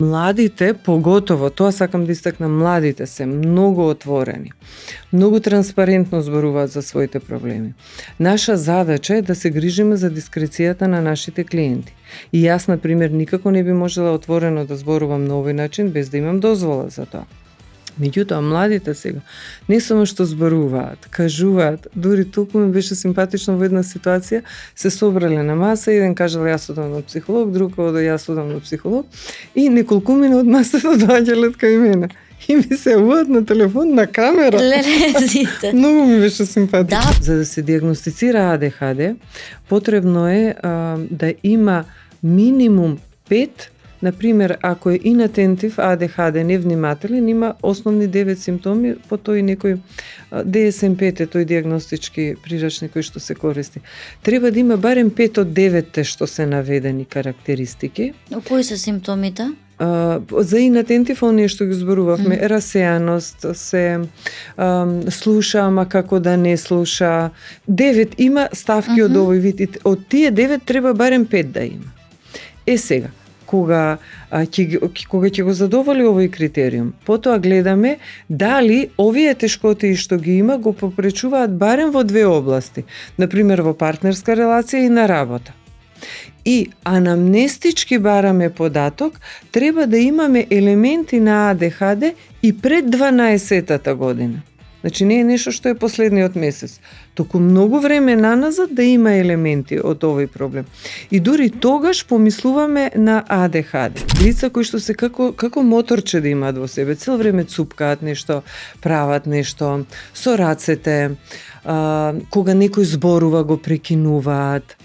Младите, поготово, тоа сакам да истакнам, младите се многу отворени, многу транспарентно зборуваат за своите проблеми. Наша задача е да се грижиме за дискрецијата на нашите клиенти. И јас, на пример, никако не би можела отворено да зборувам на овој начин без да имам дозвола за тоа. Меѓутоа, младите сега не само што зборуваат, кажуваат, дури толку ми беше симпатично во една ситуација, се собрале на маса, еден кажал јас одам на психолог, друг ода јас одам на психолог и неколку од масата доаѓале кај мене. И ми се јавуваат на телефон, на камера. Лелезите. Многу ми беше симпатично. Да. За да се диагностицира АДХД, потребно е да има минимум 5. Например, ако е инатентив, АДХД, невнимателен, има основни 9 симптоми, по тој некој DSM-5 е тој диагностички прирачник кој што се користи. Треба да има барем 5 од 9 што се наведени карактеристики. Кои се симптомите? За инатентив, оние што ги зборувавме, расеаност, се слуша, ама како да не слуша. 9 има ставки од овој вид. Од тие 9 треба барем 5 да има. Сега, кога ќе го задоволи овој критериум, потоа гледаме дали овие тешкоти што ги има го попречуваат барем во 2 области, например во партнерска релација и на работа. И анамнестички бараме податок, треба да имаме елементи на АДХД и пред 12-тата година. Значи не е нешто што е последниот месец, туку многу време наназад да има елементи од овој проблем. И дури тогаш помислуваме на АДХД. Лица кои што се како моторче да имаат во себе, цел време цупкаат нешто, прават нешто со рацете, кога некој зборува го прекинуваат,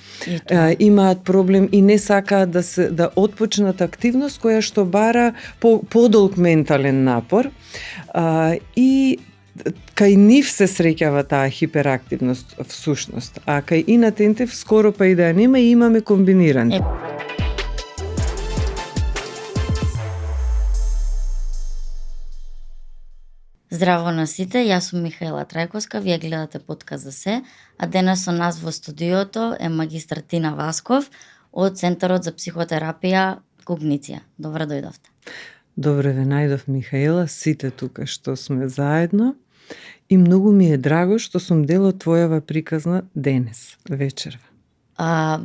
имаат проблем и не сакаат да отпочнат активност која што бара подолг ментален напор, и кај нив се среќава таа хиперактивност всушност, а кај инатентив скоро па и да нема и имаме комбинирани. Здраво на сите, јас сум Михаела Трајковска, вие гледате подкаст за се, а денес со нас во студиото е магистар Тина Васков од Центарот за психотерапија Когниција. Добро дојдовте. Добре ве најдов, Михаела, сите тука што сме заедно. И многу ми е драго што сум дел од твојава приказна денес, вечерва.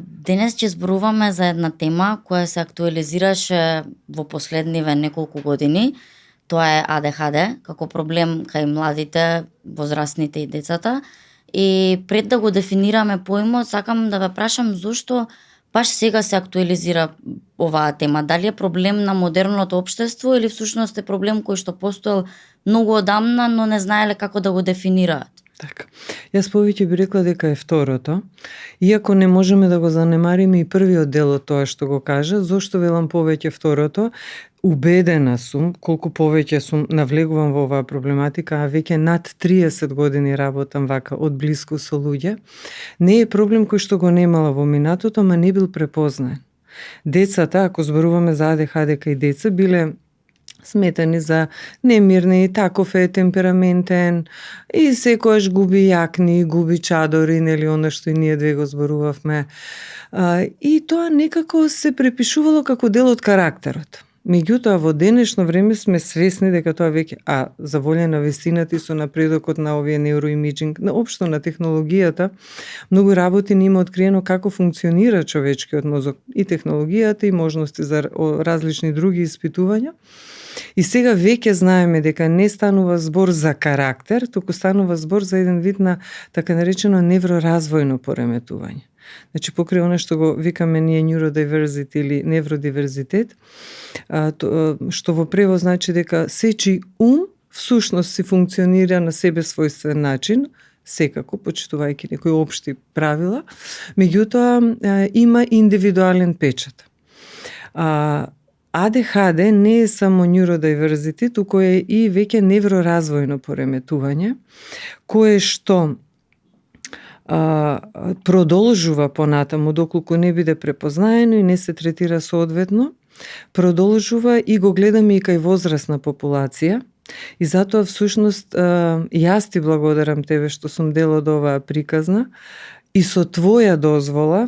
Денес ќе зборуваме за една тема која се актуализираше во последниве неколку години. Тоа е АДХД, како проблем кај младите, возрастните и децата. И пред да го дефинираме поимот, сакам да ве прашам зошто баш сега се актуализира оваа тема. Дали е проблем на модерното општество или всушност е проблем кој што постоел многу одамна, но не знаеле како да го дефинираат? Така. Јас повеќе би рекла дека е второто, иако не можеме да го занемариме и првиот дел од тоа што го кажа. Зошто велам повеќе второто? Убедена сум, колку повеќе сум навлегувам во оваа проблематика, а веќе над 30 години работам вака од блиску со луѓе, не е проблем кој што го немала во минатото, ама не бил препознаен. Децата, ако зборуваме за АДХД кај деца, биле сметани за немирни, таков е темпераментен и секојаш губи јакни, губи чадори, нели она што и ние две го зборувавме. И тоа некако се препишувало како дел од карактерот. Меѓутоа, во денешно време сме свесни дека тоа веќе, за волја на вистината и со напредокот на овие неуроимиджинг, општо на технологијата, многу работи не има откриено како функционира човечкиот мозок, и технологијата, и можности за различни други испитувања. И сега веќе знаеме дека не станува збор за карактер, туку станува збор за еден вид на така наречено невроразвојно пореметување. Значи, покрај она што го викаме ние neurodiversity или невродиверзитет, што во превод значи дека сечи ум всушност си функционира на себе својствен начин, секако, почитувајќи некои општи правила, меѓутоа има индивидуален печат. АДХД не е само neurodiversity, туку е и веќе невроразвојно пореметување, кое што продолжува понатаму, доколку не биде препознаено и не се третира соодветно, продолжува и го гледаме и кај возрастна популација. И затоа всушност јас ти благодарам тебе што сум дел од оваа приказна И со твоја дозвола,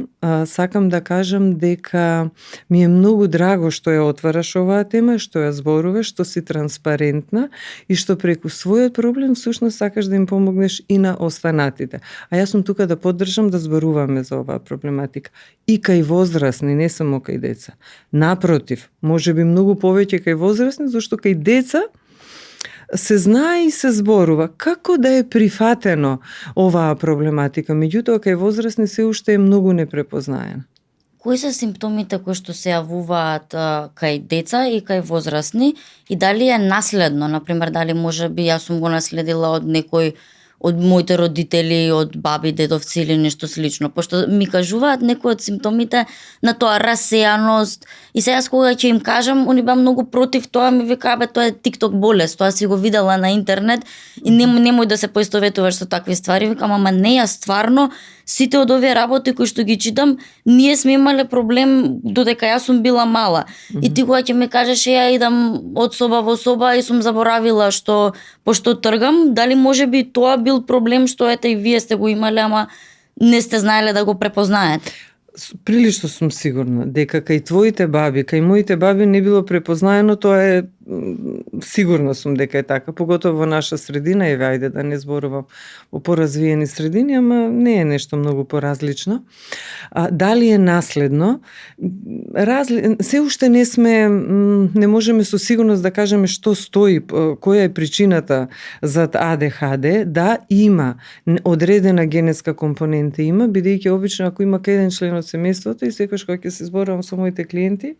сакам да кажам дека ми е многу драго што ја отвараш оваа тема, што ја зборуваш, што си транспарентна и што преку својот проблем всушност сакаш да им помогнеш и на останатите. А јас сум тука да поддржам да зборуваме за оваа проблематика. И кај возрастни, не само кај деца. Напротив, можеби многу повеќе кај возрастни, зашто кај деца се знае и се зборува како да е прифатено оваа проблематика, меѓутоа кај возрастни се уште е многу непрепознаена. Кои се симптомите кои што се јавуваат кај деца и кај возрастни и дали е наследно, например, дали можеби јас сум го наследила од некој од моите родители, од баби, дедовци или нешто слично, пошто ми кажуваат некои од симптомите на тоа расеаност и сега кога ќе им кажам, они беа многу против тоа, ми вика, бе, тоа е TikTok болест, тоа си го видела на интернет и немој да се поистоветуваш со такви ствари, викам, ама не, јас стварно сите од овие работи кои што ги читам, ние сме имале проблем додека јас сум била мала. И ти кога ќе ми кажеш ја идам од соба во соба и сум заборавила што пошто тргам, дали можеби тоа бил проблем што ете и вие сте го имале, ама не сте знаеле да го препознаете? Прилично сум сигурна дека кај твоите баби, кај моите баби не било препознаено, тоа е сигурна сум дека е така, поготово во наша средина, еве ајде да не зборувам во поразвиени средини, ама не е нешто многу поразлично. Дали е наследно? Се уште не можеме со сигурност да кажеме што стои, која е причината за АДХД. Да, има одредена генетска компонента има, бидејќи обично ако има кај еден член од семејството и секогаш кога ќе се зборувам со моите клиенти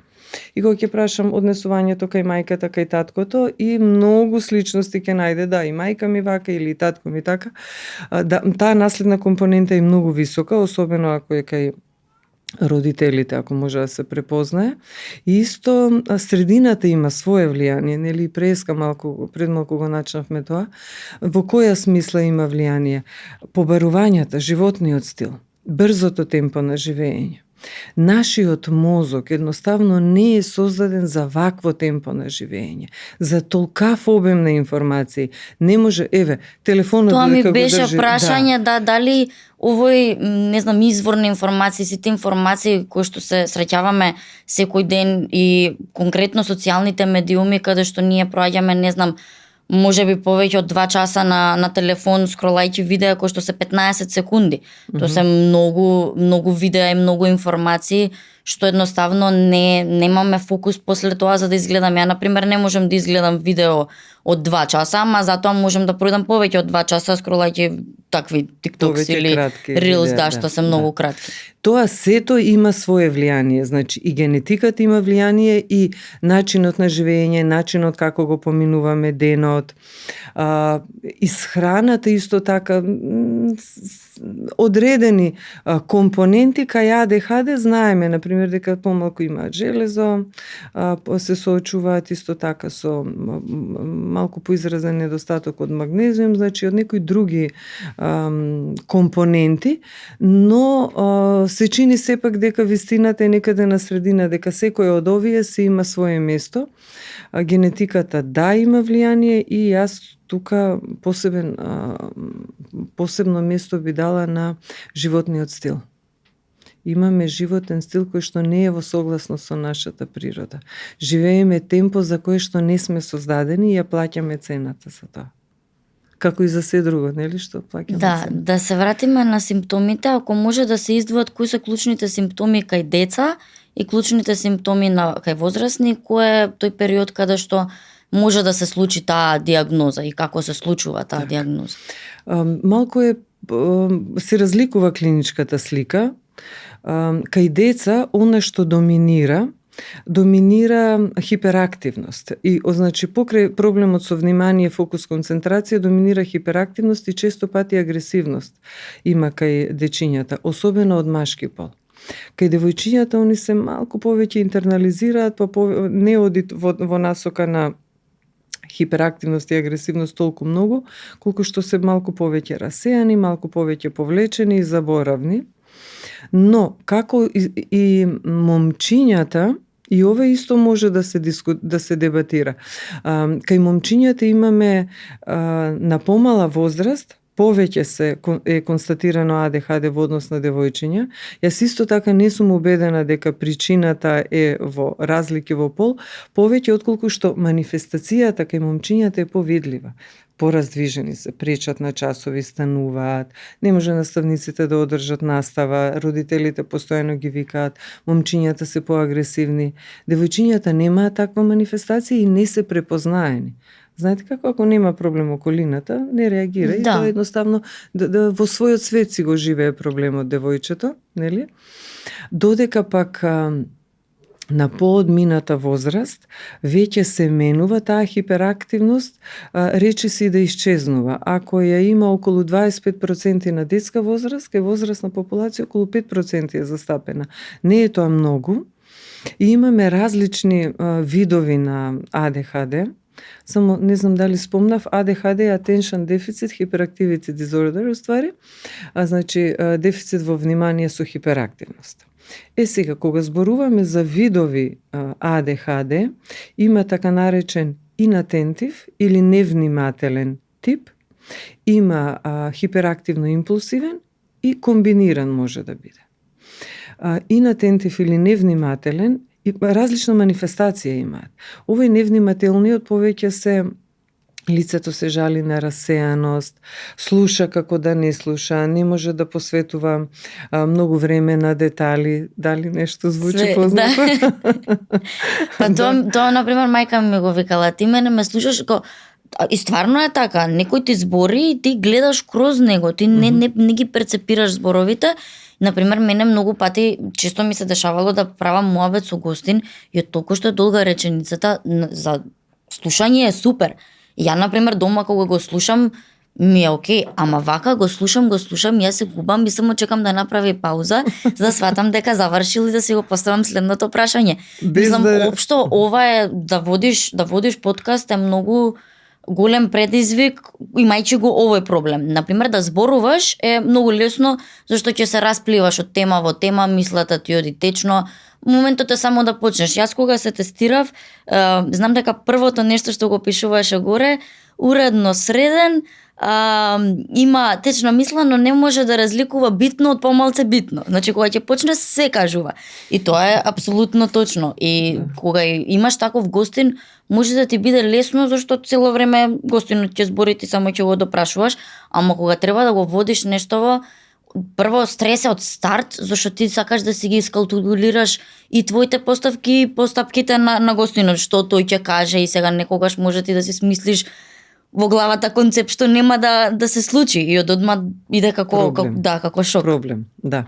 и кога ќе прашам однесувањето кај мајката, кај таткото, и многу сличности ќе најде, да, и мајка ми вака или и татко ми така. Таа наследна компонента е многу висока, особено ако е кај родителите, ако може да се препознае. И исто средината има свое влијание, нели, преска пред малку го начнавме тоа. Во која смисла има влијание? Побарувањата, животниот стил, брзото темпо на живење. Нашиот мозок едноставно не е создаден за вакво темпо на живење, за толкав обем на информации. Не може, еве, телефонот тоа ми дека го беше држи, прашање, дали овој, не знам, извор на информации, сите информации кои што се среќаваме секој ден и конкретно социјалните медиуми каде што ние проаѓаме, не знам, можеби повеќе од 2 часа на телефон скролајќи видеа кои што се 15 секунди. Тоа се многу видеа и многу информации што едноставно немаме фокус после тоа за да изгледам. Ја, например, не можем да изгледам видео од 2 часа, ама затоа можем да пројдам повеќе од 2 часа скролајќи такви TikToks или Reels, да, што се многу кратки. Тоа сето има свое влијание, значи и генетиката има влијание и начинот на живење, начинот како го поминуваме денот, исхраната исто така, одредени компоненти кај АДХД знаеме, например, дека помалку имаат железо, се соочуваат исто така со малку поизразен недостаток од магнезиум, значи од некои други компоненти, но се чини сепак дека вистината е некаде на средина, дека секој од овие се има свое место. Генетиката да има влијание и јас тука посебно место би дала на животниот стил. Имаме животен стил кој што не е во согласност со нашата природа. Живееме темпо за кое што не сме создадени и ја плаќаме цената за тоа. Како и за се друго, нели, што плаќаме цената. Да се вратиме на симптомите, ако може да се издвојат кои се клучните симптоми кај деца и клучните симптоми кај возрастни, кој е тој период каде што може да се случи таа диагноза и како се случува таа диагноза? Малку се разликува клиничката слика. Кај деца, она што доминира хиперактивност. И, значи, покрај проблемот со внимание, фокус, концентрација, доминира хиперактивност и често пати агресивност има кај дечињата, особено од машки пол. Кај девојчињата, они се малку повеќе интернализираат, не оди во насока на хиперактивност и агресивност толку многу, колку што се малку повеќе расеани, малку повеќе повлечени и заборавни. Но, како и момчињата, и ова исто може да се дебатира. Кај момчињата имаме на помала возраст повеќе е констатирано АДХД во однос на девојчиња. Јас исто така не сум убедена дека причината е во разлики во пол, повеќе отколку што манифестацијата кај момчињата е повидлива. Пораздвижени се, пречат на часови, стануваат, не може наставниците да одржат настава, родителите постојано ги викаат, момчињата се поагресивни. Девојчињата немаат таква манифестација и не се препознаени. Знаете како, ако нема проблем околината, не реагира и тоа едноставно во својот свет си го живее проблемот девојчето, нели? Додека пак на поодмината возраст веќе се менува таа хиперактивност, речиси да исчезнува. Ако ја има околу 25% на детска возраст, кај возрастна популација околу 5% е застапена. Не е тоа многу. И имаме различни видови на АДХД. Само не знам дали спомнав, АДХД е Attention Deficit Hyperactivity Disorder, уствари, значи дефицит во внимание со хиперактивност. Сега, кога зборуваме за видови АДХД, има така наречен инатентив или невнимателен тип, има хиперактивно-импулсивен и комбиниран може да биде. Инатентив или невнимателен и различна манифестација имаат. Овој невнимателниот повеќе се лицето се жали на расеаност, слуша како да не слуша, не може да посветува многу време на детали. Дали нешто звучи познато? Да. Па тоа, например, мајка ми го викала, ти мене ме слушаш, и стварно е така, некој ти збори и ти гледаш кроз него, ти не ги перцепираш зборовите. Например, мене многу пати често ми се дешавало да правам муабет со гостин и толку што е долга реченицата, за слушање е супер. Ја, например, дома кога го слушам, ми е окей, ама вака го слушам, јас се губам и само чекам да направи пауза, за да сватам дека завршил и да си го поставам следното прашање. Мислам, општо ова е да водиш подкаст е многу голем предизвик, имајќи го овој проблем. Например, да зборуваш е многу лесно, зашто ќе се распливаш од тема во тема, мислата ти оди течно. Моментот е само да почнеш. Јас кога се тестирав, знам дека првото нешто што го пишуваше горе, уредно среден, има течна мисла, но не може да разликува битно од помалце битно. Значи, кога ќе почне, се кажува. И тоа е апсолутно точно. И кога имаш таков гостин, може да ти биде лесно, зашто цело време гостинот ќе збори, ти само ќе го допрашуваш, ама кога треба да го водиш нешто, прво стрес е од старт, зашто ти сакаш да си ги искалкулираш и твоите поставки и постапките на гостинот, што тој ќе каже, и сега некогаш може ти да си смислиш во главата концепт што нема да се случи и одма иде како шок. Проблем, да.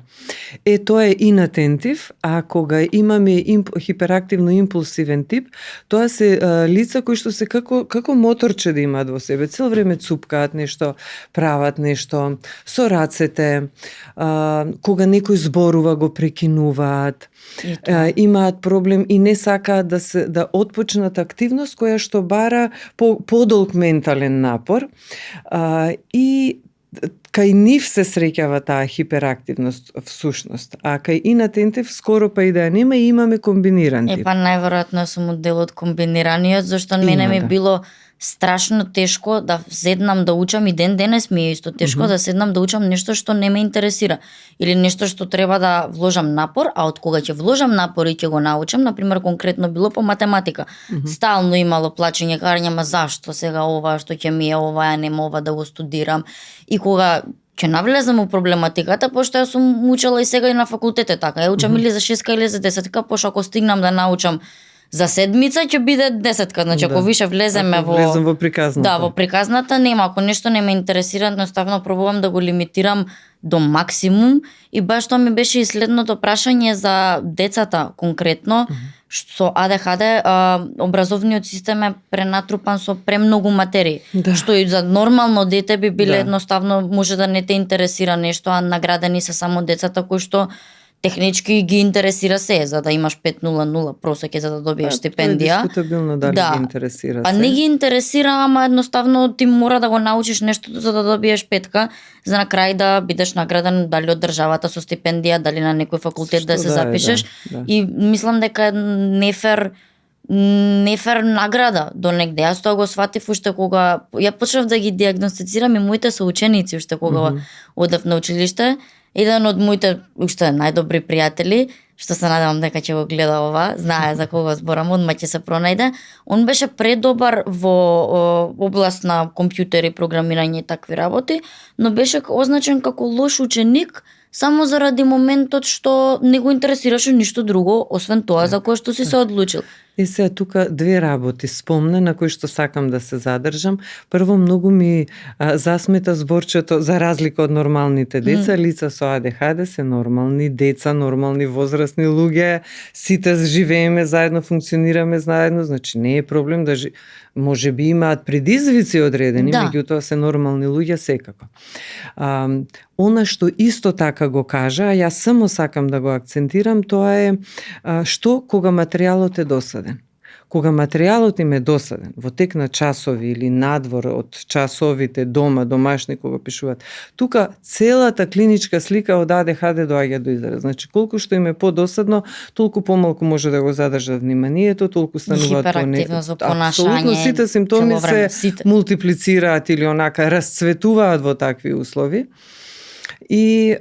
Тоа е инатентив, а кога имаме хиперактивно-импулсивен тип, тоа се лица кои што се како моторче да имаат во себе, цел време цупкаат нешто, прават нешто со рацете, кога некој зборува го прекинуваат, имаат проблем и не сакаат да отпочнат активност која што бара подолг ментален напор, и кај нив се среќава таа хиперактивност всушност, а кај инатентив скоро па и да нема и имаме комбиниран тип. Па најверојатно сум од дел од комбинираниот, зашто мене ми било страшно тешко да седнам да учам, и ден денес ми е исто тешко да седнам да учам нешто што не ме интересира или нешто што треба да вложам напор, а од кога ќе вложам напор и ќе го научам, например конкретно било по математика. Стално имало плачење, карање, ма зашто сега ова, што ќе ми е ова, ја нема ова да го студирам. И кога ќе навлезам во проблематиката, пошто јас сум учела и сега и на факултете така, ја учам или за 6 или за 10, пошто ако стигнам да научам за седмица ќе биде 10, значи ако више влеземе во приказната. Да, во приказната нема, ако нешто не ме интересира, едноставно пробувам да го лимитирам до максимум, и баш тоа ми беше и следното прашање за децата конкретно, со АДХД, образовниот систем е пренатрупан со премногу материи, што и за нормално дете би биле едноставно може да не те интересира нешто, а наградени се само децата кои што технички ги интересира се, за да имаш 5.00 просеќе за да добиеш стипендија. Тоа е дискутабилно дали ги интересира се. А не ги интересира, ама едноставно ти мора да го научиш нешто за да добиеш 5, за на крај да бидеш награден дали од државата со стипендија, дали на некој факултет да се запишеш. И мислам дека е нефер нефер награда до негде. Јас тоа го сватив уште кога ја почнав да ги диагностицирам и моите соученици уште кога одев на училиште. Еден од моите уште најдобри пријатели, што се надевам дека ќе го гледа ова, знае за кого зборам, одма ќе се пронајде. Он беше предобар во област на компјутери, програмирање и такви работи, но беше означен како лош ученик само заради моментот што не го интересираше ништо друго, освен тоа за кое што си се одлучил. И сега тука две работи спомна на кои што сакам да се задржам. Прво, многу ми засмета зборчето за разлика од нормалните деца. Лица со АДХД се нормални деца, нормални возрастни луѓе, сите живееме заедно, функционираме заедно, значи не е проблем да може би имаат предизвици одредени, меѓутоа се нормални луѓе секако. Она што исто така го кажа, а јас само сакам да го акцентирам, тоа е што кога материјалот е досаден. Кога материјалот им е досаден, во тек на часови или надвор од часовите дома, домашни кога пишуваат, тука целата клиничка слика од АДХД доаѓа до израз. Значи, колку што им е подосадно, толку помалку може да го задржат вниманието, толку стануваат хиперактивност во понашање. Апсолутно сите симптоми се мултиплицираат или онака расцветуваат во такви услови. И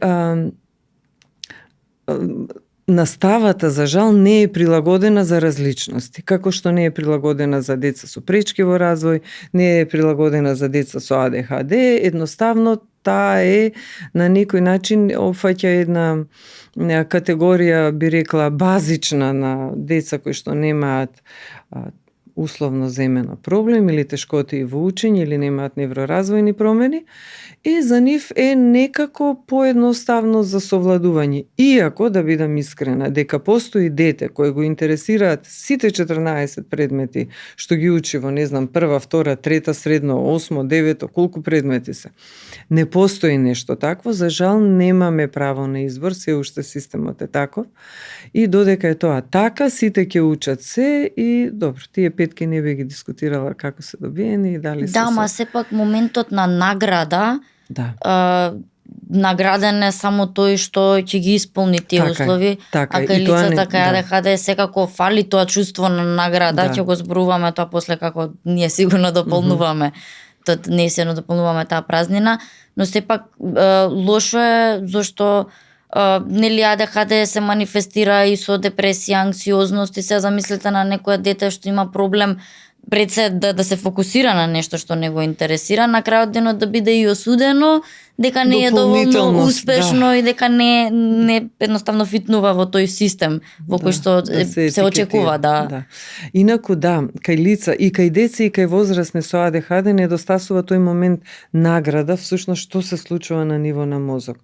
наставата, за жал, не е прилагодена за различности. Како што не е прилагодена за деца со пречки во развој, не е прилагодена за деца со АДХД, едноставно таа е на некој начин опфаќа една категорија, би рекла, базична на деца кои што немаат условно земено проблем или тешкоти во учење или немаат невроразвојни промени, и за нив е некако поедноставно за совладување. Иако, да бидам искрена, дека постои дете кој го интересираат сите 14 предмети што ги учи во, не знам, прва, втора, трета, средно, 8, 9, колку предмети се. Не постои нешто такво, за жал немаме право на избор, се уште системот е таков. И додека е тоа така, сите ќе учат се и добро, тие петки не би ги дискутирала како се добиени и дали се. Да, ма сепак моментот на награда, награден е само тој што ќе ги исполни тие услови, а кај лицата кај АДХД секако фали тоа чувство на награда, ќе го зборуваме тоа после како ние сигурно дополнуваме. Тоа не се дополнуваме таа празнина, но сепак лошо е зашто нели АДХД се манифестира и со депресија, анксиозност, и се замислете на некоја дете што има проблем, пред се да се фокусира на нешто што не го интересира, на крајот денот да биде и осудено дека не е доволно успешно и дека не едноставно фитнува во тој систем во кој што се очекува да. Инаку кај лица и кај деца и кај возрастни со АДХД недостасува тој момент награда, всушност што се случува на ниво на мозок.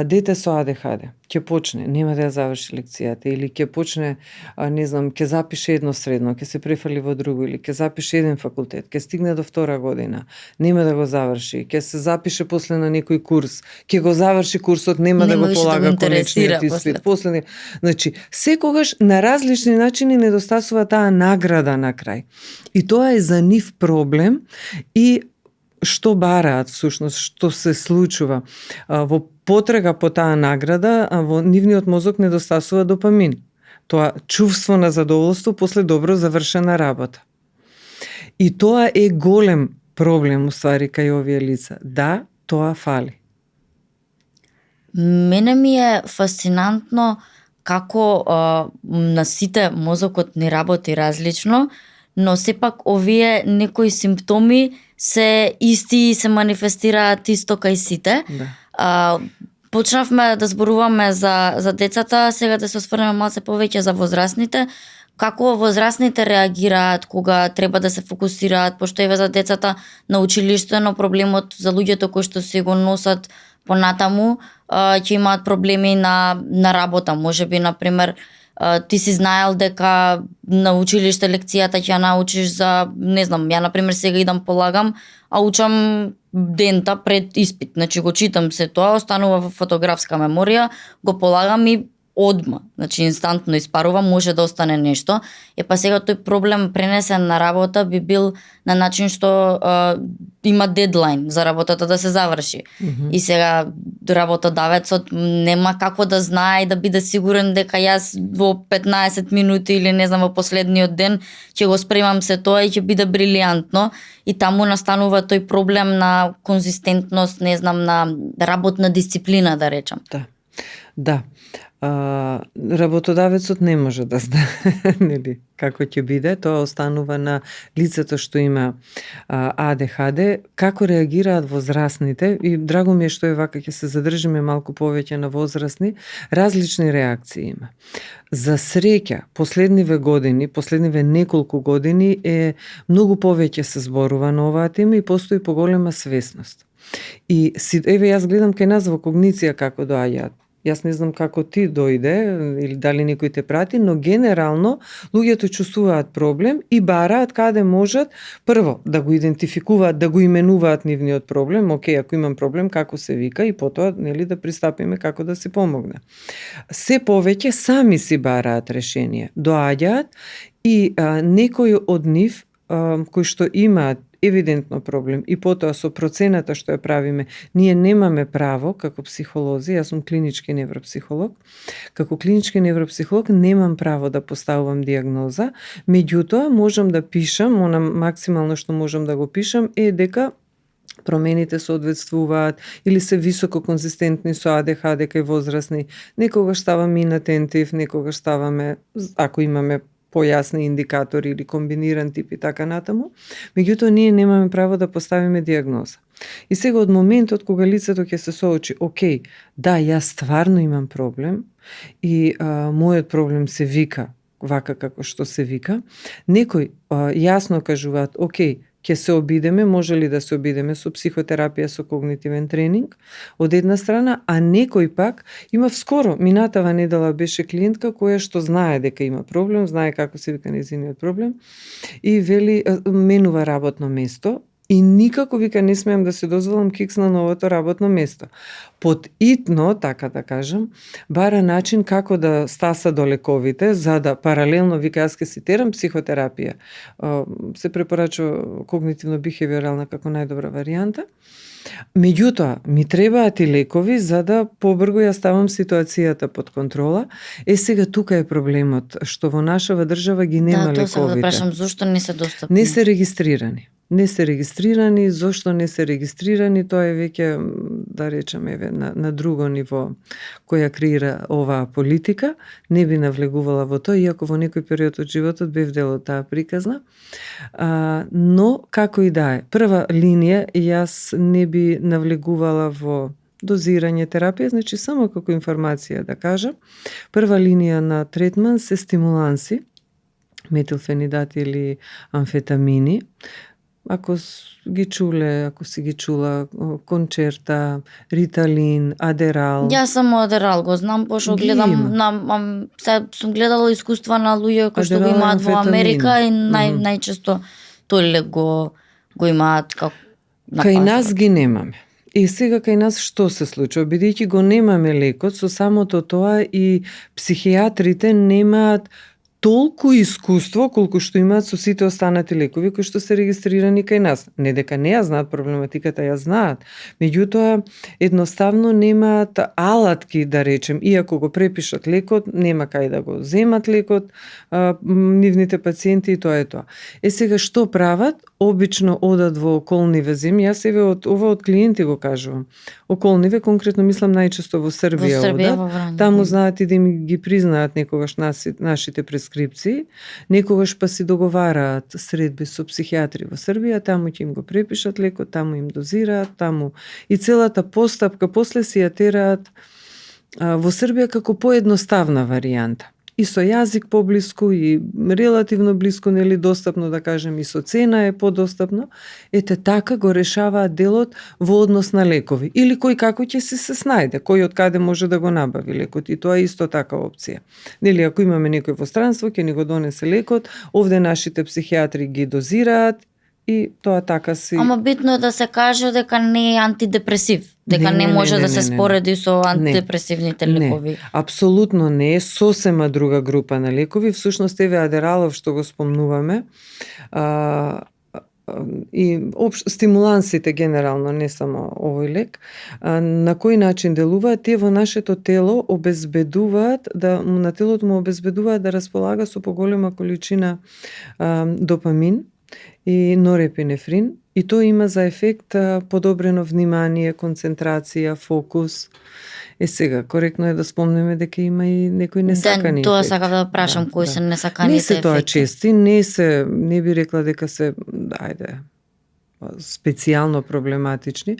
Дете со АДХД ќе почне, нема да ја заврши лекцијата, или ќе почне, не знам, ќе запише едно средно, ќе се префали во друго, или ќе запише еден факултет, ќе стигне до втора година, нема да го заврши, ќе се запише после на некој курс, ќе го заврши курсот, нема да го полага конечниот испит. После, значи, секогаш на различни начини недостасува таа награда на крај. И тоа е за нив проблем и што бараат всушност, што се случува во потрага по таа награда, во нивниот мозок недостасува допамин. Тоа чувство на задоволство после добро завршена работа. И тоа е голем проблем уствари кај овие лица. Да, тоа фали. Мене ми е фасцинантно како на сите мозокот не работи различно, но сепак овие некои симптоми се исти и се манифестираат исто кај сите. Почнавме да зборуваме за децата, сега да се осврнеме малце повеќе за возрастните. Како возрастните реагираат кога треба да се фокусираат, пошто еве за децата на училиште, но проблемот за луѓето кои што се го носат понатаму, ќе имаат проблеми на работа. Можеби, например, ти си знаел дека на училиште лекцијата ќе ја научиш за, не знам, ја например сега идам полагам, а учам дента пред испит. Значи го читам се тоа, останува во фотографска меморија, го полагам и одма, значи инстантно испарува, може да остане нешто. Па сега тој проблем пренесен на работа би бил на начин што има дедлайн за работата да се заврши. И сега работодавецот нема како да знае и да биде сигурен дека јас во 15 минути или не знам во последниот ден ќе го спремам се тоа и ќе биде брилијантно, и таму настанува тој проблем на конзистентност, не знам, на работна дисциплина, да речам. Да. Работодавецот не може да знае нели како ќе биде, тоа останува на лицето што има АДХД. Како реагираат возрастните, и драго ми е што е вака, ќе се задржиме малку повеќе на возрастни, различни реакции има. За среќа, последниве неколку години е многу повеќе се зборува на оваа тема и постои поголема свесност. И еве јас гледам кај нас во Когниција како доаѓаат. Јас не знам како ти дојде или дали некој те прати, но генерално луѓето чувствуваат проблем и бараат каде можат прво да го идентификуваат, да го именуваат нивниот проблем. Океј, ако имам проблем, како се вика, и потоа нели да пристапиме како да се помогне. Се повеќе сами си бараат решение. Доаѓаат и некои од нив кои што имаат евидентно проблем и потоа со процената што ја правиме, ние немаме право како психолози, јас сум клинички невропсихолог, како клинички невропсихолог немам право да поставувам диагноза, меѓутоа можам да пишам, она максимално што можам да го пишам е дека промените соодветствуваат или се високо конзистентни со АДХД кај возрастни, некогаш ставаме инатентив, некогаш ставаме, ако имаме појасни индикатори или комбиниран тип и така натаму, меѓутоа ние немаме право да поставиме диагноза. И сега од моментот кога лицето ќе се соочи, океј, да, јас стварно имам проблем и мојот проблем се вика вака како што се вика, некои јасно кажуваат, океј, ќе се обидеме, може ли да се обидеме со психотерапија, со когнитивен тренинг, од една страна, а некој пак има вскоро, минатава недела беше клиентка која што знае дека има проблем, знае како се вика нејзиниот проблем и вели, менува работно место и никако вика не смеам да се дозволам кикс на новото работно место. Подитно, така да кажам, бара начин како да стаса до лековите, за да паралелно вика јас ке цитирам психотерапија. Се препорачува когнитивно-бихевиорална како најдобра варијанта. Меѓутоа, ми требаат и лекови за да побрзо ја ставам ситуацијата под контрола. Сега тука е проблемот, што во нашава држава ги нема лековите. Да, тоа се да прашам, зошто не се достапни? Не се регистрирани. Зошто не се регистрирани, тоа е веќе, да речеме, на друго ниво која креира оваа политика. Не би навлегувала во тоа, иако во некој период од животот бев дел од таа приказна. Но, како и да е, прва линија, јас не би навлегувала во дозирање терапија, значи само како информација да кажам, прва линија на третман се стимуланси, метилфенидат или амфетамини. Ако ги чуле, ако си ги чула, кончерта, риталин, адерал. Јас само адерал го знам, пошто гледам сум гледала искуства на луѓе кои што го имаат во Америка и најчесто тој лек го имаат како на кај нас ги немаме. И сега кај нас што се случува? Бидејќи го немаме лекот, со самото тоа и психијатрите немаат толку искуство колку што имаат со сите останати лекови кои што се регистрирани кај нас. Не дека не ја знаат проблематиката, ја знаат. Меѓутоа, едноставно немаат алатки, да речем, иако го препишат лекот, нема кај да го земат лекот, нивните пациенти и тоа е тоа. Сега што прават? Обично одат во околниве земји. Јас еве од клиенти го кажувам. Околниве, конкретно мислам најчесто во Србија одат. Таму знаат и да им ги признаат некогаш нашите прескрипции, некогаш па си договараат средби со психијатри во Србија, таму ќе им го препишат лекот, таму им дозираат, таму и целата постапка после си ја тераат во Србија како поедноставна варијанта. И со јазик поблиску и релативно блиску, нели достапно да кажем, и со цена е подостапно. Ете така го решаваат делот во однос на лекови. Или кој како ќе се снајде, кој од каде може да го набави лекот, и тоа е исто така опција. Нели ако имаме некој во странство ќе ни го донесе лекот, овде нашите психијатри ги дозираат и тоа така си. Ама битно е да се каже дека не е антидепресив, дека не може да се спореди со антидепресивните лекови. Не, апсолутно не е сосема друга група на лекови. Всушност еве адералов што го спомнуваме, и стимулансите генерално, не само овој лек, на кој начин делуваат? Тие во нашето тело обезбедуваат на телото му обезбедуваат да располага со поголема количина допамин и норепинефрин, и тоа има за ефект подобрено внимание, концентрација, фокус. Сега, коректно е да спомнеме дека има и некои несакани ефекти. Тоа сакав да прашам, кои се несаканите ефекти? Не се тоа чести, не би рекла дека се, специјално проблематични,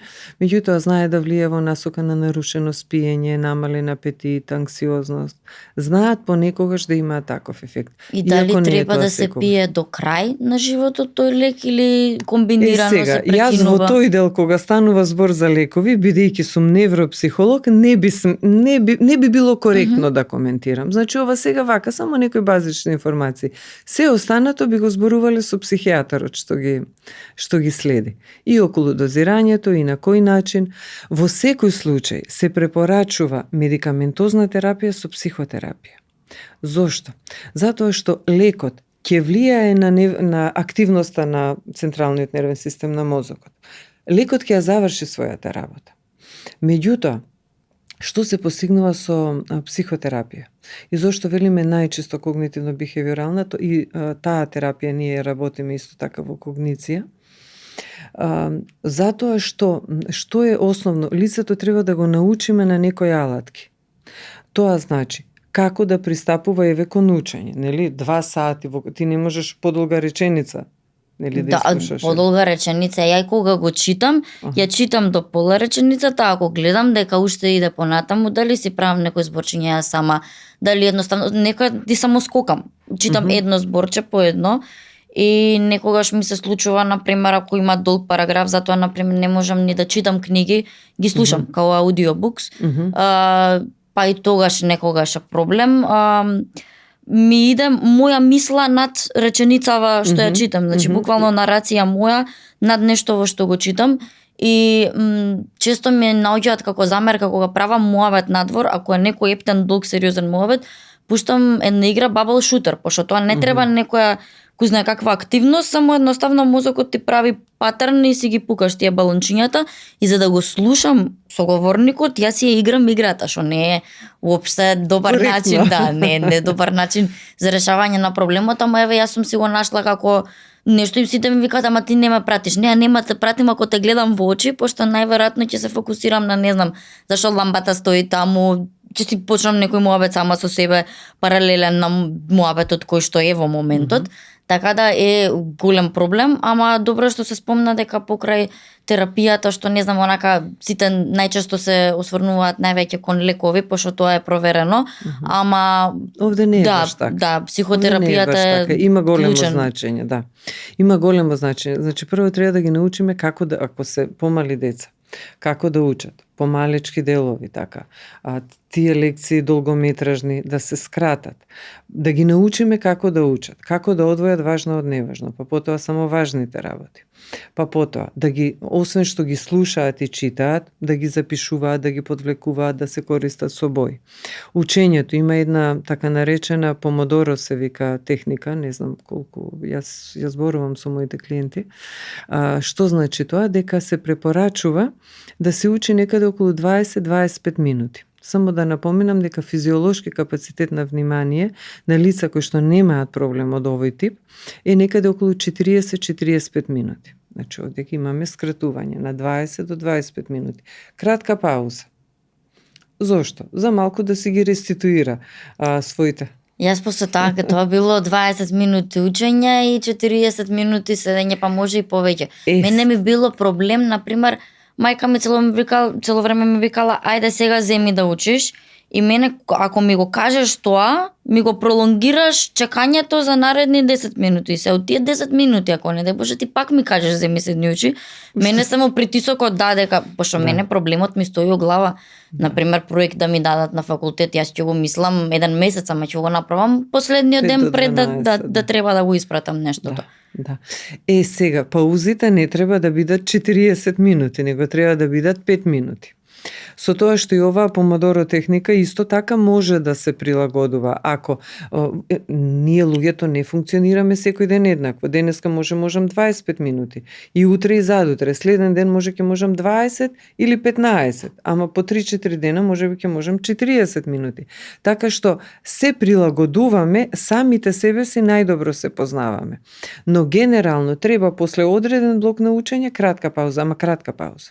меѓутоа знае да влие во насока на нарушено спиење, намален апетит, анксиозност. Знаат понекогаш да има таков ефект. И дали треба да се пие до крај на животот тој лек или комбинирано се прекинува? Јас во тој дел кога станува збор за лекови, бидејќи сум невропсихолог, не би било коректно да коментирам. Значи ова сега вака само некои базични информации. Се останато би го зборувале со психијатарот што ги следи. И околу дозирањето и на кој начин. Во секој случај се препорачува медикаментозна терапија со психотерапија. Зошто? Затоа што лекот ќе влијае на активноста на централниот нервен систем на мозокот. Лекот ќе ја заврши својата работа. Меѓутоа, што се постигнува со психотерапија? И зошто велиме најчесто когнитивно-бихевиорална, и таа терапија ние работиме исто така во когниција, затоа што е основно? Лицето треба да го научиме на некои алатки. Тоа значи како да пристапува еве кон учење, нели? 2 сати, ти не можеш подолга реченица, нели, да слушаш. Подолга реченица, ја кога го читам, ја читам до пола реченицата, ако гледам дека уште иде понатаму, дали си правам некој зборчиња ја сама, дали едноставно некој само скокам, читам едно зборче по едно. И некогаш ми се случува, например, ако има долг параграф, затоа, например, не можам ни да читам книги, ги слушам као аудиобукс, па и тогаш некогаш е проблем. Ми иде моја мисла над реченицава што ја читам, значи буквално нарација моја над нешто во што го читам, и често ми наоѓаат како замерка кога правам муабет надвор, ако е некој ептен, долг, сериозен муабет, пуштам една игра Bubble Shooter, пошто тоа не треба некоја кој знае каква активност, само едноставно мозокот ти прави патерн и си ги пукаш тие балончињата, и за да го слушам соговорникот, јас си ја играм играта, што не е уопште добар начин, не е добар начин за решавање на проблемот, ама еве јас сум си го нашла како нешто, и сите ми викаат, ама ти не ме пратиш. Не, нема те пратим ако те гледам во очи, пошто најверојатно ќе се фокусирам на, не знам, зашо ламбата стои таму, ќе си почнам некој муабет сама со себе, паралелен на муабетот кој што е во моментот. Така да е голем проблем, ама добро што се спомна дека покрај терапијата, што не знам, онака сите најчесто се осврнуваат највеќе кон лекови, пошто тоа е проверено, ама овде не е баш така. Да, психотерапијата е има големо клучен значење, да. Има големо значење. Значи прво треба да ги научиме како да, ако се помали деца, како да учат, помалечки делови, така. Тие лекции долгометражни да се скратат, да ги научиме како да учат, како да одвојат важно од неважно, па потоа само важните работи. Па потоа, освен што ги слушаат и читаат, да ги запишуваат, да ги подвлекуваат, да се користат со бој. Учењето има една така наречена помодоро се вика техника, не знам колку, јас зборувам со моите клиенти. Што значи тоа? Дека се препорачува да се учи некаде околу 20-25 минути. Само да напоминам дека физиолошки капацитет на внимание на лица кои што немаат проблем од овој тип е некаде околу 40-45 минути. Значи, овде имаме скратување на 20 до 25 минути. Кратка пауза. Зошто? За малку да си ги реституира своите. Јас после тоа било 20 минути учење и 40 минути седење, па може и повеќе. Мене ми било проблем, например, мајка ми цело време ми викала, ајде сега земи да учиш, и мене, ако ми го кажеш тоа, ми го пролонгираш чекањето за наредни 10 минути. Се од тие 10 минути, ако не дај Боже, ти пак ми кажеш земи седни очи, мене само притисокот дека, пошто мене проблемот ми стои во глава. Например, проект да ми дадат на факултет, јас ќе го мислам еден месец, ама ќе го направам последниот ден пред да треба да го испратам нештото. Да. Сега, паузите не треба да бидат 40 минути, него треба да бидат 5 минути. Со тоа што и оваа помодоро техника исто така може да се прилагодува. Ако ние луѓето не функционираме секој ден еднакво. Денеска можам 25 минути и утре и задутре, следен ден ќе можам 20 или 15, ама по 3-4 дена можеби ќе можам 40 минути. Така што се прилагодуваме, самите себе си најдобро се познаваме. Но генерално треба после одреден блок на учење кратка пауза, ама кратка пауза,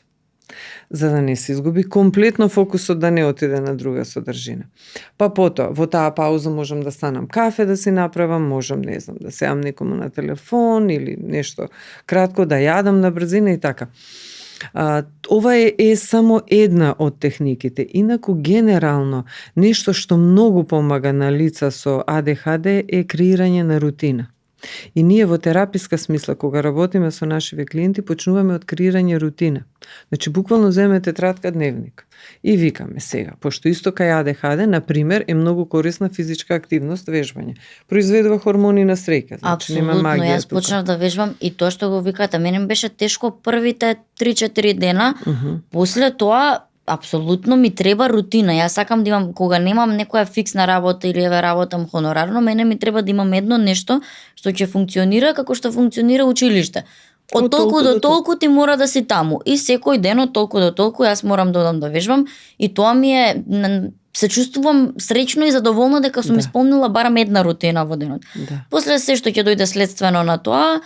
за да не се изгуби комплетно фокусот, да не отиде на друга содржина. Па потоа, во таа пауза можам да станам кафе да си направам, можам, не знам, да се јавам некому на телефон или нешто кратко да јадам на брзина и така. Ова е само една од техниките. Инаку, генерално, нешто што многу помага на лица со АДХД е креирање на рутина. И ние во тераписка смисла, кога работиме со нашиве клиенти, почнуваме од креирање рутина. Значи, буквално земете тетрадка, дневник и викаме сега, пошто исто кај АДХД, например, е многу корисна физичка активност, вежбање. Произведува хормони на среќа, значи нема магија. Јас почнав да вежбам и тоа што го викате, мене беше тешко првите 3-4 дена, после тоа апсолутно ми треба рутина. Јас сакам да имам, кога немам некоја фиксна работа или еве работам хонорарно, мене ми треба да имам едно нешто што ќе функционира како што функционира училиште. Од толку до толку ти мора да си таму. И секој ден од толку до толку јас морам да одам да вежбам и тоа ми е, се чувствувам среќно и задоволна дека сум исполнила барем една рутина во денот. После се што ќе дојде следствено на тоа,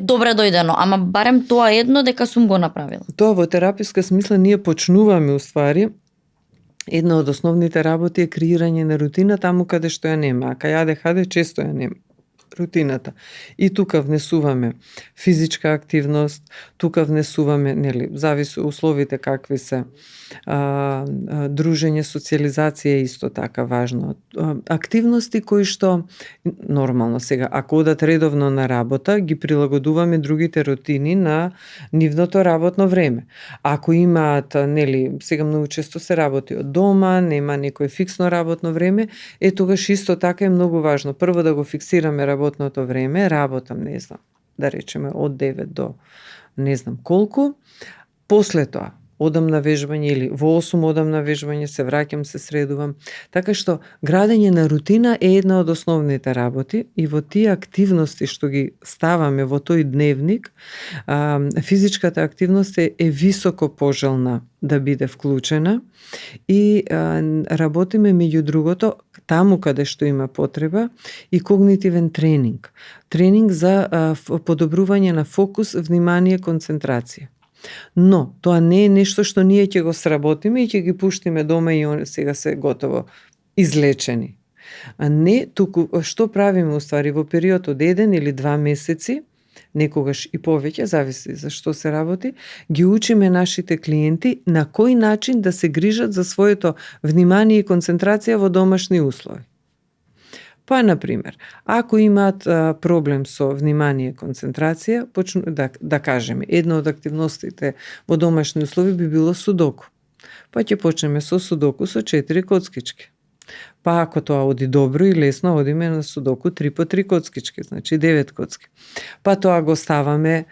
добре дојдено, ама барем тоа едно дека сум го направила. Тоа во тераписка смисла ние почнуваме уствари. Една од основните работи е креирање на рутина таму каде што ја нема, а кај АДХД често ја нема рутината. И тука внесуваме физичка активност, тука внесуваме, нели, зависи условите какви се, дружење, социјализација е исто така важно. Активности кои што нормално сега, ако одат редовно на работа, ги прилагодуваме другите рутини на нивното работно време. Ако имаат, нели, сега многу често се работи од дома, нема некој фиксно работно време, тогаш исто така е многу важно. Прво да го фиксираме работното време, работам, не знам, да речеме од 9 до не знам колку, после тоа одам на вежбање или во 8 одам на вежбање, се враќам, се средувам. Така што градење на рутина е една од основните работи и во тие активности што ги ставаме во тој дневник, физичката активност е високо пожелна да биде вклучена и работиме меѓу другото таму каде што има потреба и когнитивен тренинг. Тренинг за подобрување на фокус, внимание, концентрација. Но, тоа не е нешто што ние ќе го сработиме и ќе ги пуштиме дома и сега се готово излечени. А не, туку што правиме уствари во период од 1 или 2 месеци, некогаш и повеќе, зависи за што се работи, ги учиме нашите клиенти на кој начин да се грижат за своето внимание и концентрација во домашни услови. Па, например, ако имаат проблем со внимание и концентрација, да кажеме, една од активностите во домашни услови би било судоку. Па ќе почнеме со судоку со 4 коцкички. Па ако тоа оди добро и лесно, одиме на судоку 3 по 3 коцкички, значи 9 коцки. Па тоа го ставаме,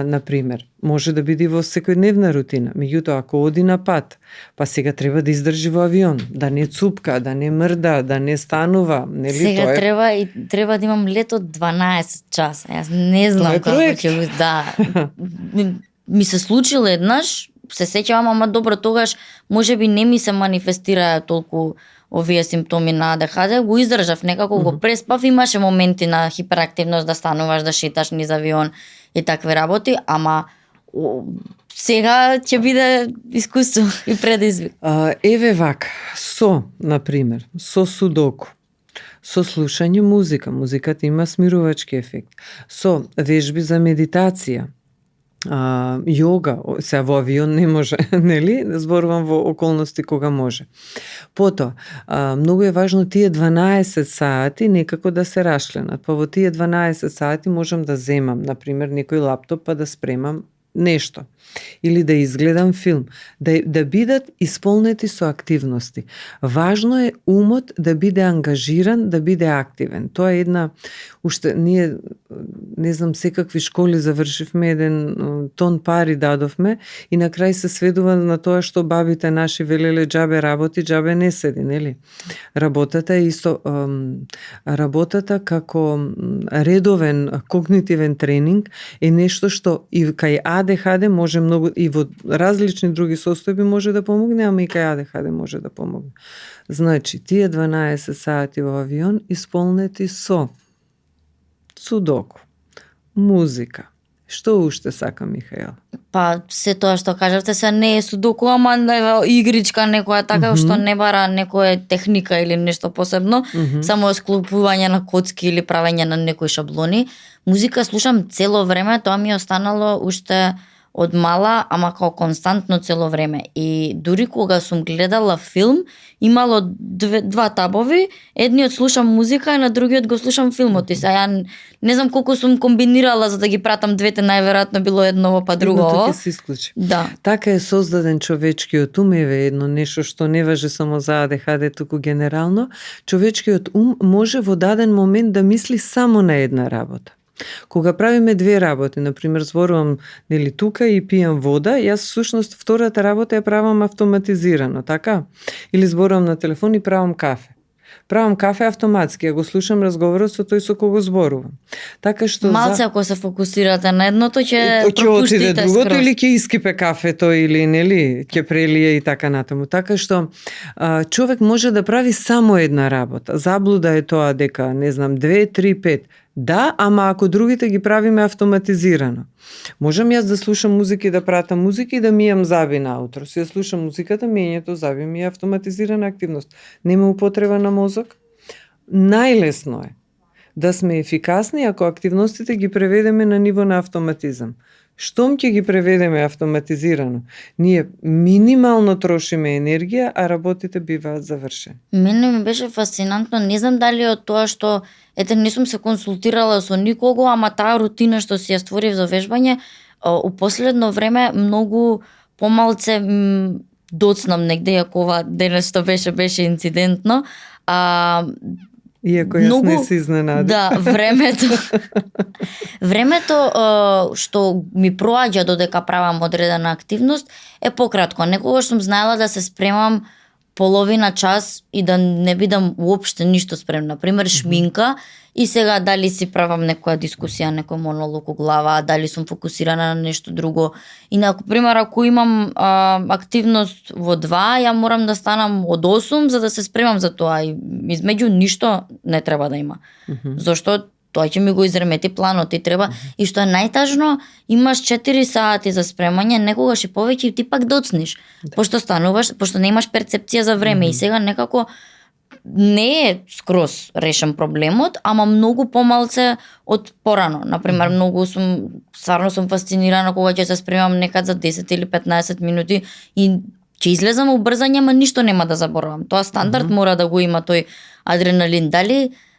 например, може да биде во секојдневна рутина, меѓутоа ако оди на пат, па сега треба да издржи во авион, да не цупка, да не мрда, да не станува, нели? Сега тоа е... треба да имам лет од 12 часа. Јас не знам како ќе ми се случило еднаш, се сеќавам, ама добро, тогаш можеби не ми се манифестираа толку овие симптоми на АДХД, го издржав некако, го преспав, имаше моменти на хиперактивност да стануваш, да шеташ низ авион и такви работи, ама сега ќе биде искуство и предизвик. Еве вака, например, со судоку, со слушање музика, музиката има смирувачки ефект, со вежби за медитација, јога, се во авион не може, нели? Зборувам во околности кога може. Потоа, многу е важно тие 12 сати некако да се рашленат. Па во тие 12 сати можам да земам, например, некој лаптоп па да спремам нешто или да изгледам филм, да бидат исполнети со активности. Важно е умот да биде ангажиран, да биде активен. Тоа е една, уште ние, не знам, секакви школи завршивме, еден тон пари дадовме и на крај се сведува на тоа што бабите наши велеле џабе работи, џабе не седи, нели? Работата е исто, работата како редовен когнитивен тренинг е нешто што и кај АДХД може многу, и во различни други состојби може да помогне, ама и кај АДХД може да помогне. Значи, тие 12 сати во авион исполнети со судоку, музика. Што уште сака Михаела? Па се тоа што кажавте се не е судоку, ама игричка некоја така што не бара некоја техника или нешто посебно, само склопување на коцки или правење на некои шаблони. Музика слушам цело време, тоа ми е останало уште од мала, ама као константно цело време. И дури кога сум гледала филм, имало два табови, едниот слушам музика, а на другиот го слушам филмот. И ја не знам колку сум комбинирала за да ги пратам двете, најверојатно било едново па друго. Едното ќе се исклучи. Да. Така е создаден човечкиот ум, еве едно нешто што не важи само за АДХД, туку генерално. Човечкиот ум може во даден момент да мисли само на една работа. Кога правиме две работи, например, зборувам нели тука и пијам вода, јас всушност втората работа ја правам автоматизирано, така? Или зборувам на телефон и правам кафе. Правам кафе автоматски, ја го слушам разговорот со тој со кого зборувам. Така што малце ако се фокусирате на едното ќе отиде пропуштите другото скроз. или ќе искипе кафето или нели ќе прелие и така натаму. Така што човек може да прави само една работа. Заблуда е тоа дека не знам 2, 3, 5. Да, ама ако другите ги правиме автоматизирано. Можам јас да слушам музика и да пратам музика и да мијам заби наутро. Си ја слушам музиката, мијањето заби ми е автоматизирана активност. Нема употреба на мозок. Најлесно е да сме ефикасни ако активностите ги преведеме на ниво на автоматизам. Штом ќе ги преведеме автоматизирано, ние минимално трошиме енергија, а работите биваат завршени. Мене ми беше фасцинантно, не знам дали од тоа што не сум се консултирала со никого, ама таа рутина што си ја створив за вежбање, у последно време многу помалце доцнам негде, иако ова денес што беше инцидентно. Иако јас не се изненадив. Да, времето што ми проаѓа додека правам одредена активност е пократко. Некогаш сум знаела да се спремам половина час и да не бидам уопште ништо спремна. Например, шминка и сега дали си правам некоја дискусија, некој монолог у глава, дали сум фокусирана на нешто друго. И например, ако имам активност во 2, ја морам да станам од 8 за да се спремам за тоа. И измеѓу ништо не треба да има. Зошто тоа ќе ми го изремети планот и треба. И што е најтажно, имаш 4 сати за спремање, некогаш и повеќе и ти пак доцниш. Пошто немаш перцепција за време и сега некако не е скроз решен проблемот, ама многу помалце од порано. Например, стварно сум фасцинирана кога ќе се спремам некад за 10 или 15 минути и ќе излезам убрзање, ама ништо нема да заборавам. Тоа стандард мора да го има тој адреналин.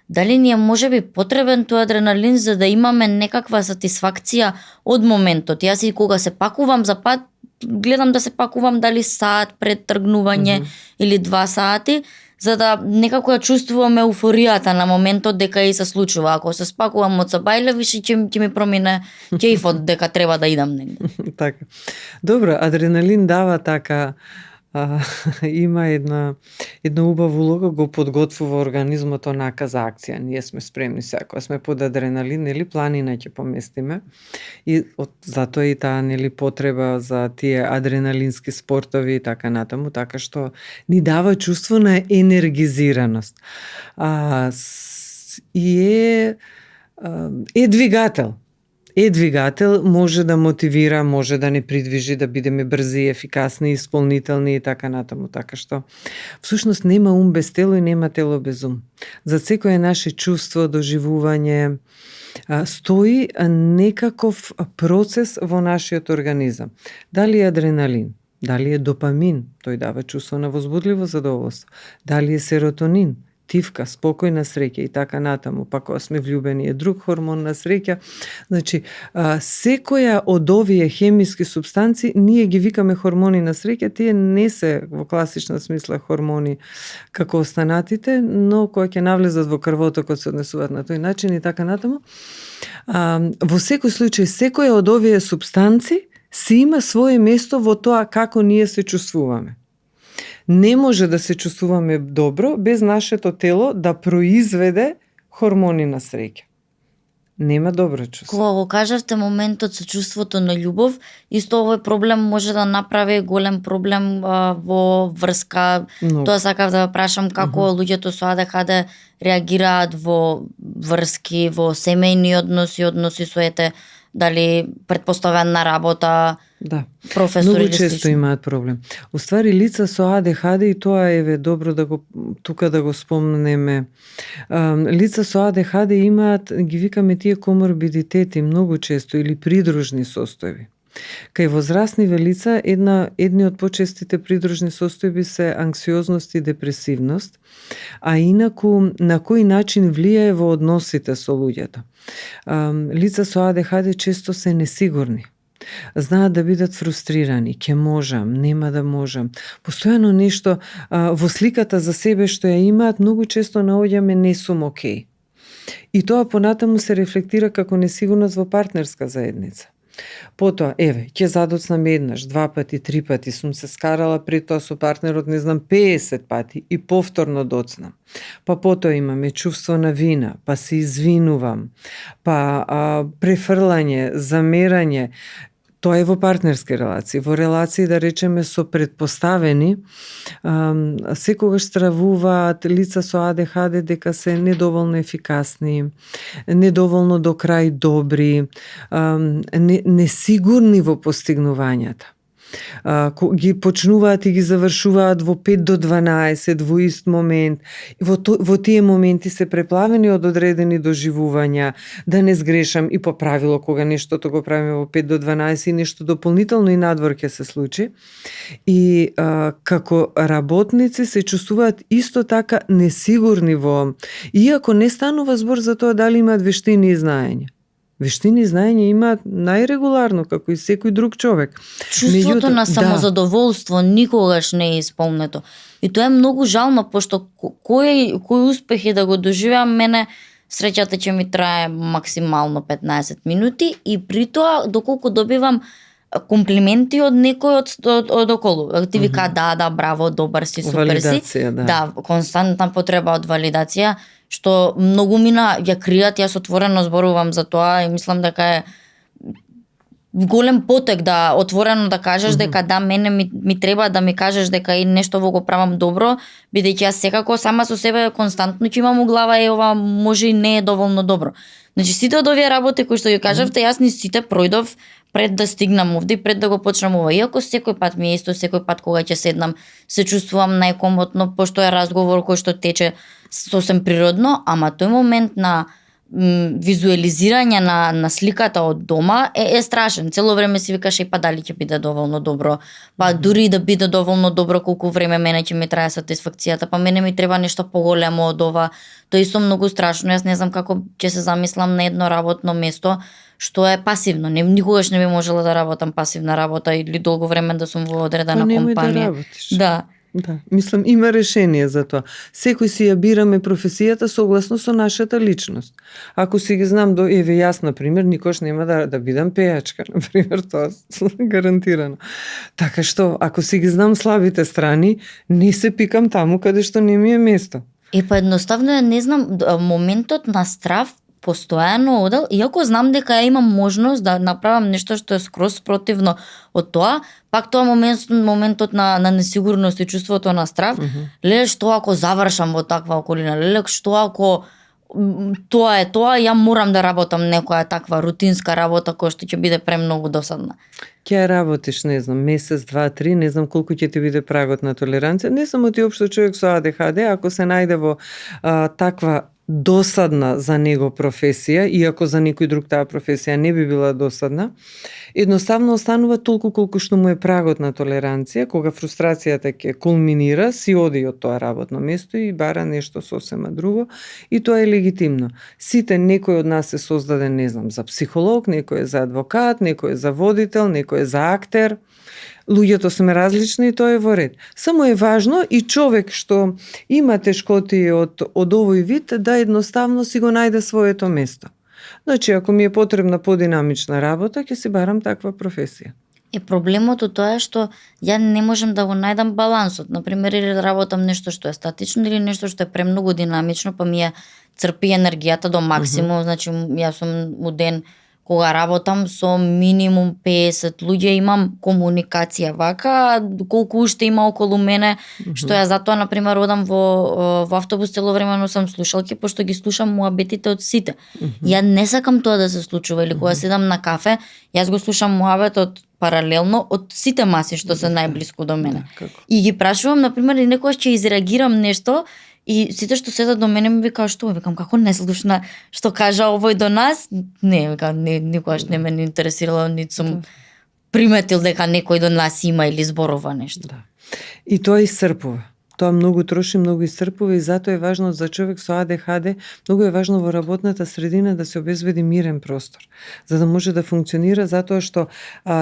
Дали ни е можеби потребен тој адреналин за да имаме некаква сатисфакција од моментот. Јас и кога се пакувам за пат, гледам да се пакувам дали саат пред тргнување или 2 сати, за да некако ја чувствуваме еуфоријата на моментот дека и се случува. Ако се спакувам од Сабајле, више ќе ми промине кејфот дека треба да идам негде. Така. Добро, адреналин дава така има една убава улога, го подготвува организмот онака за акција. Ние сме спремни сега, сме под адреналин, нели планина ќе поместиме. И затоа и таа нели потреба за тие адреналински спортови и така натаму, така што ни дава чувство на енергизираност. И е двигател. е двигател, може да мотивира, може да не придвижи, да бидеме брзи, ефикасни, исполнителни и така натаму. Така што, всушност нема ум без тело и нема тело без ум. За секое наше чувство, доживување, стои некаков процес во нашиот организам. Дали е адреналин, дали е допамин, тој дава чувство на возбудливо задоволство, дали е серотонин, тивка, спокојна среќа и така натаму, па кога сме влюбени е друг хормон на среќа. Значи, секоја од овие хемиски субстанци, ние ги викаме хормони на среќа, тие не се во класична смисла хормони како останатите, но кога ќе навлезат во крвотокот се однесуваат на тој начин и така натаму. Во секој случај, секоја од овие субстанци си има свое место во тоа како ние се чувствуваме. Не може да се чувствуваме добро без нашето тело да произведе хормони на среќа. Нема добро чувство. Кога го кажавте моментот со чувството на љубов, исто овој проблем може да направи голем проблем во врска. Тоа сакав да прашам како луѓето со АДХД реагираат во врски, во семејни односи со ете, дали претпоставена работа, да. професори Многу или често слично. имаат проблем. Уствари лица со АДХД, и тоа е добро да го тука да го спомнеме. Лица со АДХД имаат, ги викаме тие коморбидитети многу често или придружни состојби. Кај возрастниве лица едни од почестите придружни состојби се анксиозност и депресивност, а инаку на кој начин влијае во односите со луѓето. Лица со АДХД често се несигурни. Знаат да бидат фрустрирани, ќе можам, нема да можам. Постојано нешто во сликата за себе што ја имаат, многу често наоѓаме не сум окей. И тоа понатаму се рефлектира како несигурност во партнерска заедница. Потоа, еве, ќе задоцнам еднаш, 2 пати, 3 пати, сум се скарала пред тоа со партнерот, не знам, 50 пати и повторно доцнам. Па потоа имаме чувство на вина, па се извинувам, па префрлање, замерање. Тоа е во партнерски релации. Во релации, да речеме, со предпоставени, секогаш стравуваат лица со АДХД дека се недоволно ефикасни, недоволно до крај добри, несигурни во постигнувањата. Ги почнуваат и ги завршуваат во 5 до 12 во ист момент. Во тие моменти се преплавени од одредени доживувања, да не сгрешам и по правило кога нештото го правиме во 5 до 12 и нешто дополнително и надвор ќе се случи. И како работници се чувствуваат исто така несигурни во, иако не станува збор за тоа дали имаат вештини и знаење. Вештини и знаење имаат најрегуларно, како и секој друг човек. Чувството на самозадоволство никогаш не е исполнето. И тоа е многу жално, пошто кој успех е да го доживеам, мене среќата ќе ми трае максимално 15 минути и при тоа доколку добивам комплименти од некој од околу. Ти вика да, браво, добар си, супер си. Валидација, да. Да, константна потреба од валидација, што многу мина ја кријат, јас отворено зборувам за тоа и мислам дека е голем потек да отворено да кажеш дека да, мене ми треба да ми кажеш дека и нешто во го правам добро, бидејќи јас секако сама со себе константно ќе имам у глава ова може и не е доволно добро. Значи сите од овие работи кои што ја кажавте, јас ни сите пројдов пред да стигнам овде, пред да го почнам ова. Иако секој пат ми е исто, секој пат кога ќе седнам, се чувствувам најкомотно, пошто е разговор кој што тече сосем природно, ама тој момент на визуализирање на сликата од дома е страшен. Цело време си викаш па дали ќе биде доволно добро. Па дури да биде доволно добро, колку време мене ќе ми трае сатисфакцијата, па мене ми треба нешто поголемо од ова. Тоа исто многу страшно. Јас не знам како ќе се замислам на едно работно место што е пасивно. Никогаш не би можела да работам пасивна работа или долго време да сум во одредена компанија. Да работиш. Да. Да, мислам има решение за тоа. Секој си ја бираме професијата согласно со нашата личност. Ако си ги знам еве јас на пример никош нема да бидам пејачка, на пример, тоа гарантирано. Така што ако си ги знам слабите страни, не се пикам таму каде што не ми е место. Па едноставно не знам, моментот на страв постојано одел, иако знам дека ја имам можност да направам нешто што е скроз противно од тоа, пак тоа моментот на несигурност и чувството на страв, леле што ако завршам во таква околина, леле што ако Тоа е тоа, ја морам да работам некоја таква рутинска работа која што ќе биде премногу досадна. Ќе ја работиш, не знам, месец, два, три, не знам колку ќе ти биде прагот на толеранција. Не само ти општо човек со АДХД, ако се најде во таква досадна за него професија, иако за некој друг таа професија не би била досадна, едноставно останува толку колку што му е прагот на толеранција, кога фрустрацијата ќе кулминира, си оди од тоа работно место и бара нешто сосема друго, и тоа е легитимно. Сите, некој од нас е создаден, не знам, за психолог, некој е за адвокат, некој е за водител, некој е за актер. Луѓето сме различни и тоа е во ред. Само е важно и човек што има тешкоти од овој вид да едноставно си го најде своето место. Значи, ако ми е потребна подинамична работа, ќе си барам таква професија. Проблемот од тоа е што ја не можам да го најдам балансот. Например, или да работам нешто што е статично или нешто што е премногу динамично, па ми ја црпи енергијата до максимум. Значи, јас сум у ден кога работам со минимум 50 луѓе, имам комуникација вака, колку уште има околу мене, што ја затоа, например, одам во автобус цело време носам слушалки, пошто ги слушам муабетите од сите. Ја не сакам тоа да се случува, или кога седам на кафе, јас го слушам муабетот паралелно од сите маси што се најблиску до мене. И ги прашувам, например, и некогаш ќе изреагирам нешто, и сите што седат до мене ми викаат што, викам како не слушна што кажа овој до нас? Не, викам никогаш не ме интересирало, нит сум приметил дека некој до нас има или зборува нешто. Да. И тоа исцрпува. Тоа многу троши, многу исцрпува и затоа е важно за човек со АДХД, многу е важно во работната средина да се обезбеди мирен простор, за да може да функционира, затоа што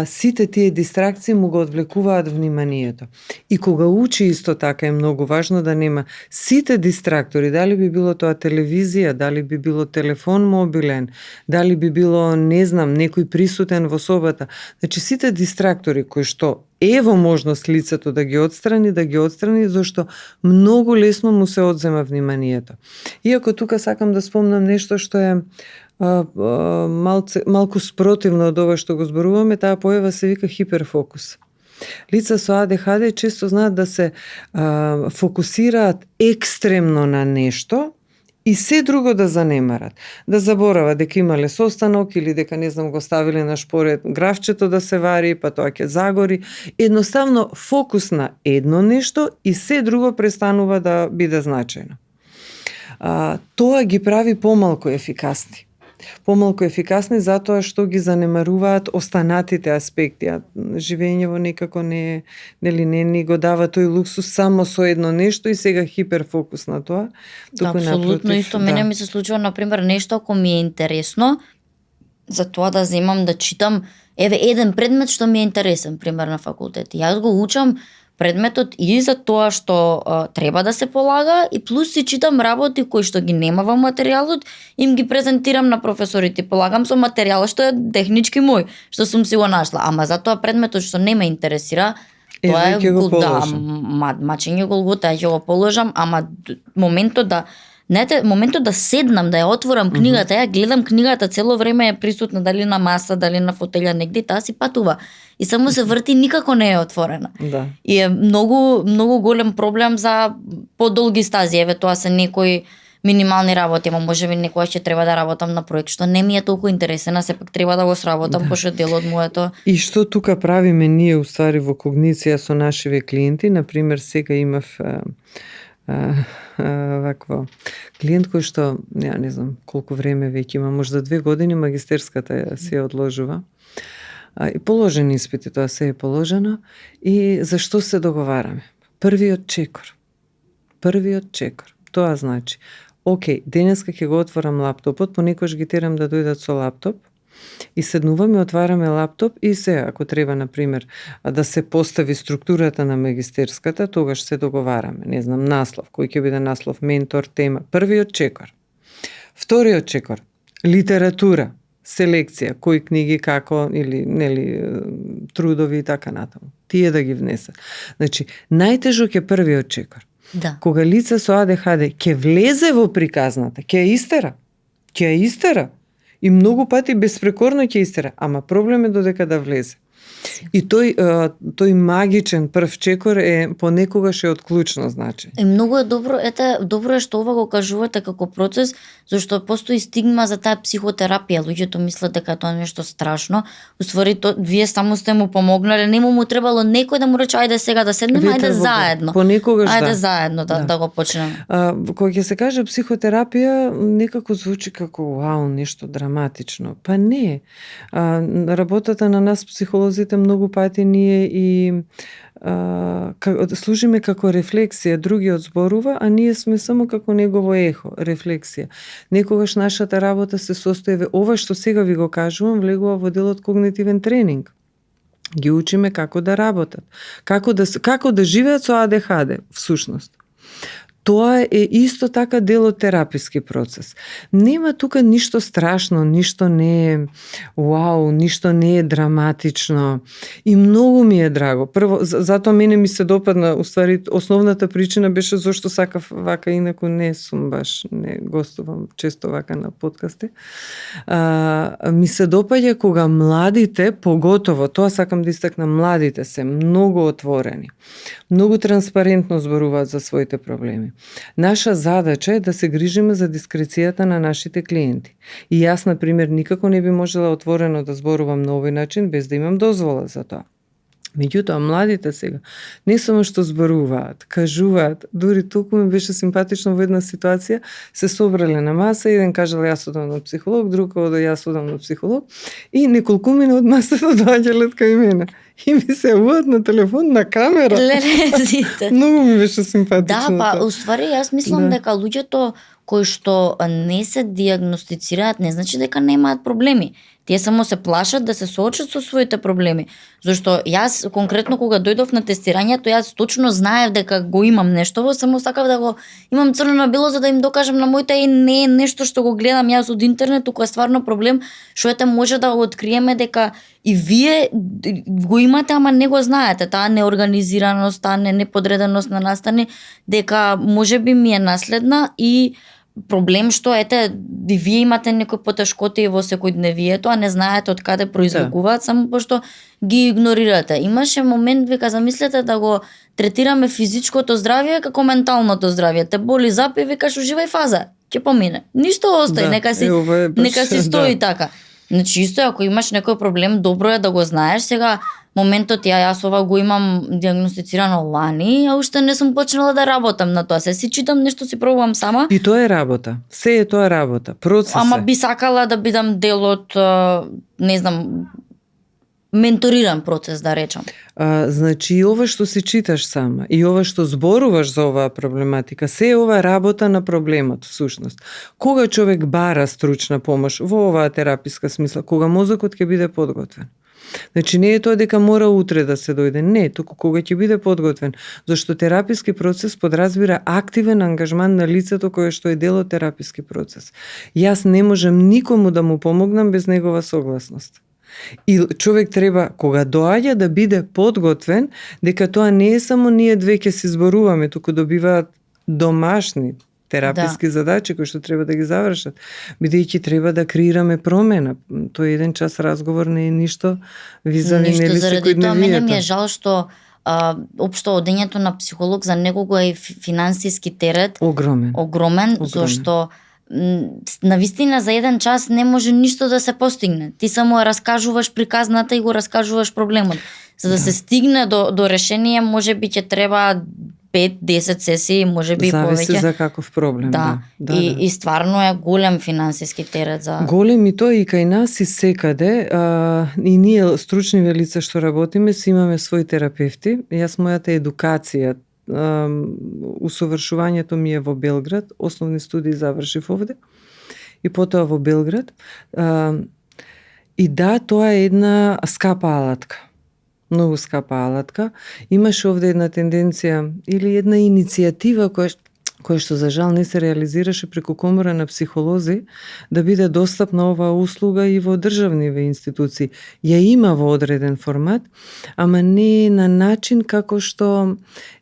сите тие дистракции му го одвлекуваат вниманието. И кога учи исто така е многу важно да нема сите дистрактори, дали би било тоа телевизија, дали би било телефон мобилен, дали би било, не знам, некој присутен во собата. Значи сите дистрактори кои што е во можност лицето да ги отстрани, зашто многу лесно му се одзема вниманието. Иако тука сакам да спомнам нешто што е малку спротивно од ова што го зборуваме, таа појава се вика хиперфокус. Лица со АДХД често знаат да се фокусираат екстремно на нешто, и се друго да занемарат. Да заборават дека имале состанок или дека не знам го ставиле на шпоред графчето да се вари, па тоа ќе загори. Едноставно фокус на едно нешто и се друго престанува да биде значајно. Тоа ги прави помалку ефикасни. Помалку ефикасни затоа што ги занемаруваат останатите аспекти. Живење некако не ни го дава тој луксус само со едно нешто и сега хиперфокус на тоа. Апсолутно исто. Мене ми се случува, например, нешто ако ми е интересно, за тоа да земам да читам, еден предмет што ми е интересен, пример на факултет. Јас го учам предметот и за тоа што треба да се полага и плюс си читам работи кои што ги нема во материјалот, им ги презентирам на професорите, полагам со материјалот што е технички мој, што сум си го нашла, ама за тоа предметот што не ме интересира, тоа е мачење голгота, ќе го положам, ама моментот да седнам, да ја отворам книгата, ја гледам книгата цело време е присутна, дали на маса, дали на фотелја негде, таа си патува. И само се врти, никако не е отворена. Да. И е многу голем проблем за подолги стази. Тоа се некои минимални работи, ама можеби некогаш ќе треба да работам на проект што не ми е толку интересен, а сепак треба да го сработам, пошто дел од моето. И што тука правиме ние уствари во когниција со нашиве клиенти, например сега имав вакво клиент кој што, ја не знам колку време веќе има, можда 2 години магистерската се одложува. И положен испит, тоа се е положено. И зашто се договараме? Првиот чекор. Тоа значи, окей, денеска ќе го отворам лаптопот, понекогаш ги терам да дојдат со лаптоп, и седнуваме, отвараме лаптоп и се, ако треба, например, да се постави структурата на магистерската, тогаш се договараме. Не знам, наслов, кој ќе биде наслов, ментор, тема. Првиот чекор. Вториот чекор, литература, селекција, кои книги, како, или трудови и така натаму. Тие да ги внесат. Значи, најтежок е првиот чекор. Да. Кога лице со АДХД ќе влезе во приказната, ќе ја истера. И многу пати безпрекорно ќе истера, ама проблем е додека да влезе. И тој магичен прв чекор е понекогаш е од клучно значење. И многу е добро, добро е што ова го кажувате како процес, зашто постои стигма за таа психотерапија. Луѓето мислат дека тоа е нешто страшно. Уствари вие само сте му помогнале, нему му требало некој да му рече ајде сега да седнеме, ајде заедно. Понекогаш ајде заедно да го почнеме. Кога ќе се каже психотерапија, некако звучи како вау, нешто драматично. Па не. Работата на нас психолозите многу пати ние и служиме како рефлексија, другиот зборува, а ние сме само како негово ехо, рефлексија. Некогаш нашата работа се состои ова што сега ви го кажувам, влегува во делот когнитивен тренинг. Ги учиме како да работат, како да живеат со АДХД, всушност. Тоа е исто така дел од тераписки процес. Нема тука ништо страшно, ништо не е вау, ништо не е драматично. И многу ми е драго. Прво, затоа мене ми се допадна, уствари, основната причина беше зашто сакав вака, инаку не сум баш, не гостувам често вака на подкасти. Ми се допаѓа кога младите, поготово, тоа сакам да истакнам, младите се многу отворени, многу транспарентно зборуваат за своите проблеми. Наша задача е да се грижиме за дискрецијата на нашите клиенти. И јас, на пример, никако не би можела отворено да зборувам на овој начин без да имам дозвола за тоа. Меѓутоа, младите сега не само што зборуваат, кажуваат, дури толку ми беше симпатично во една ситуација, се собрале на маса, еден кажал јас одам на психолог, друг ода јас одам на психолог и неколкумина од масата доаѓале кај мене. И ми се јавуваат на телефон, на камера. Лелезите. Многу ми беше симпатично. Да, па, уствари, јас мислам дека луѓето кои што не се диагностицираат, не значи дека немаат проблеми. Тие само се плашат да се соочат со своите проблеми. Зашто јас конкретно кога дојдов на тестирањето, јас точно знаев дека го имам нешто, само сакав да го имам црно на бело за да им докажам на моите и не е нешто што го гледам јас од интернет, туку е стварно проблем што ете може да го откриеме дека и вие го имате, ама не го знаете, таа неорганизираност, таа неподреденост на настани, дека можеби ми е наследна и проблем што ете и вие имате некои потешкоти во секојдневието, а не знаете од каде произлегуваат, само пошто ги игнорирате. Имаше момент, вика, замислете да го третираме физичкото здравје како менталното здравје. Те боли зап и викаш уживај фаза, ќе помине. Ништо остои, нека си стои така. Значи исто ако имаш некој проблем, добро е да го знаеш. Сега моментот јас ова го имам диагностицирано лани, а уште не сум почнала да работам на тоа. Се си читам нешто, си пробувам сама. И тоа е работа. Се е тоа работа. Процес. Ама би сакала да бидам дел од, не знам, менториран процес, да речам. Значи и ова што си читаш сама, и ова што зборуваш за оваа проблематика, се е ова работа на проблемот, всушност. Кога човек бара стручна помош во оваа тераписка смисла, кога мозокот ќе биде подготвен. Значи не е тоа дека мора утре да се дојде, не, туку кога ќе биде подготвен, зашто тераписки процес подразбира активен ангажман на лицето кое што е дел од тераписки процес. Јас не можам никому да му помогнам без негова согласност. И човек треба, кога доаѓа, да биде подготвен, дека тоа не е само ние две ќе си зборуваме, туку добиваат домашни тераписки задачи кои што треба да ги завршат, бидејќи треба да креираме промена. Тој еден час разговор не е ништо визави нели секојдневието. Тоа мене ми е жал што општо одењето на психолог за некого е финансиски терет огромен. Зашто навистина за еден час не може ништо да се постигне. Ти само раскажуваш приказната и го раскажуваш проблемот. За да се стигне до решение, можеби ќе треба 5-10 сесии, можеби и повеќе. Зависи за каков проблем. Да. И стварно е голем финансиски терет за... Голем и тоа и кај нас и секаде. И ние стручни лица што работиме, си имаме своји терапевти. Јас мојата едукација, усовршувањето ми е во Белград, основни студии завршив овде и потоа во Белград. И да, тоа е една скапа алатка. Многу скапа алатка. Имаше овде една тенденција или една иницијатива која што за жал не се реализираше преку комора на психолози, да биде достапна оваа услуга и во државниве институции. Ја има во одреден формат, ама не на начин како што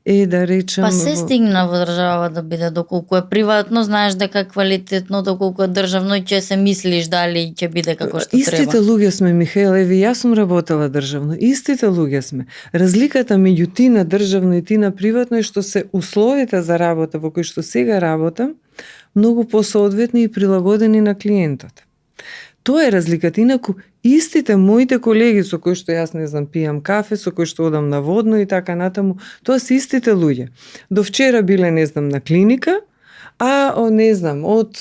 да речем... Па се стигна во држава да биде, доколку е приватно, знаеш дека е квалитетно, доколку е државно и ќе се мислиш дали ќе биде како што Истите треба. луѓе сме, Михаел, еви, јас сум работела државно, истите луѓе сме. Разликата меѓу ти на државно и ти на приватно е што се условите за работа во кои што сега работам многу посоодветни и прилагодени на клиентот. Тоа е разликата. Инаку, истите моите колеги со кои што јас не знам пијам кафе, со кои што одам на водно и така натаму, тоа се истите луѓе. До вчера биле, не знам, на клиника, а не знам, од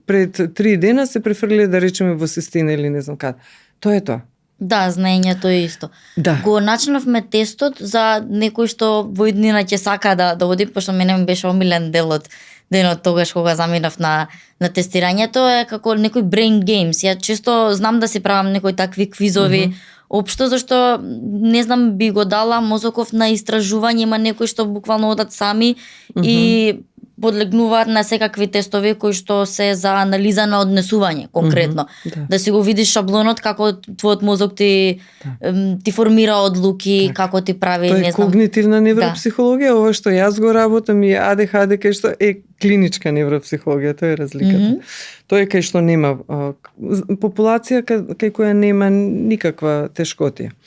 пред 3 дена се префрлиле да речеме во Систина или не знам каде. Тоа е тоа. Да, знаењето е исто. Да. Го начнавме тестот за некој што во иднина ќе сака да оди, пошто мене ми беше омилен денот тогаш кога заминав на тестирањето, е како некој brain games. Ја често знам да си правам некои такви квизови, општо зашто не знам би го дала мозоков на истражување, има некои што буквално одат сами и подлегнуваат на секакви тестови кои што се за анализа на однесување конкретно. Да си го видиш шаблонот како твојот мозок ти формира одлуки, како ти прави, тоа не знам. Тоа е когнитивна невропсихологија, ова што јас го работам и АДХД кај што е клиничка невропсихологија, тоа е разликата. Тоа е кај што нема популација кај која нема никаква тешкотија.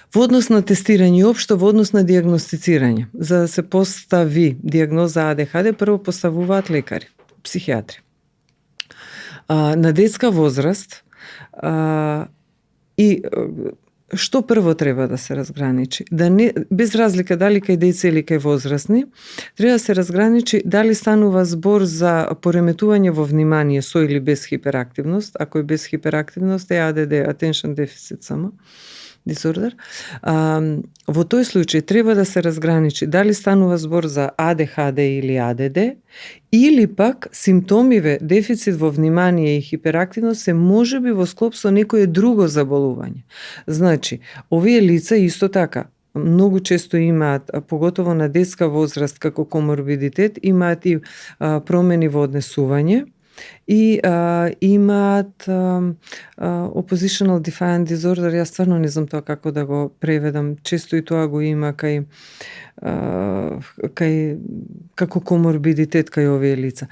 Во однос на тестирање и општо во однос на дијагностицирање, за да се постави дијагноза АДХД, прво поставуваат лекари, психијатри. На детска возраст и што прво треба да се разграничи? Да не, без разлика дали кај деца или кај возрастни, треба да се разграничи дали станува збор за пореметување во внимание со или без хиперактивност. Ако е без хиперактивност е ADD, Attention Deficit само disorder. Во тој случај треба да се разграничи дали станува збор за АДХД или АДД, или пак симптомиве дефицит во внимание и хиперактивност се можеби во склоп со некое друго заболување. Значи, овие лица исто така многу често имаат, поготово на детска возраст како коморбидитет, имаат и промени во однесување, и имаат oppositional defiant disorder, јас стварно не знам тоа како да го преведам, често и тоа го има кај како коморбидитет кај овие лица.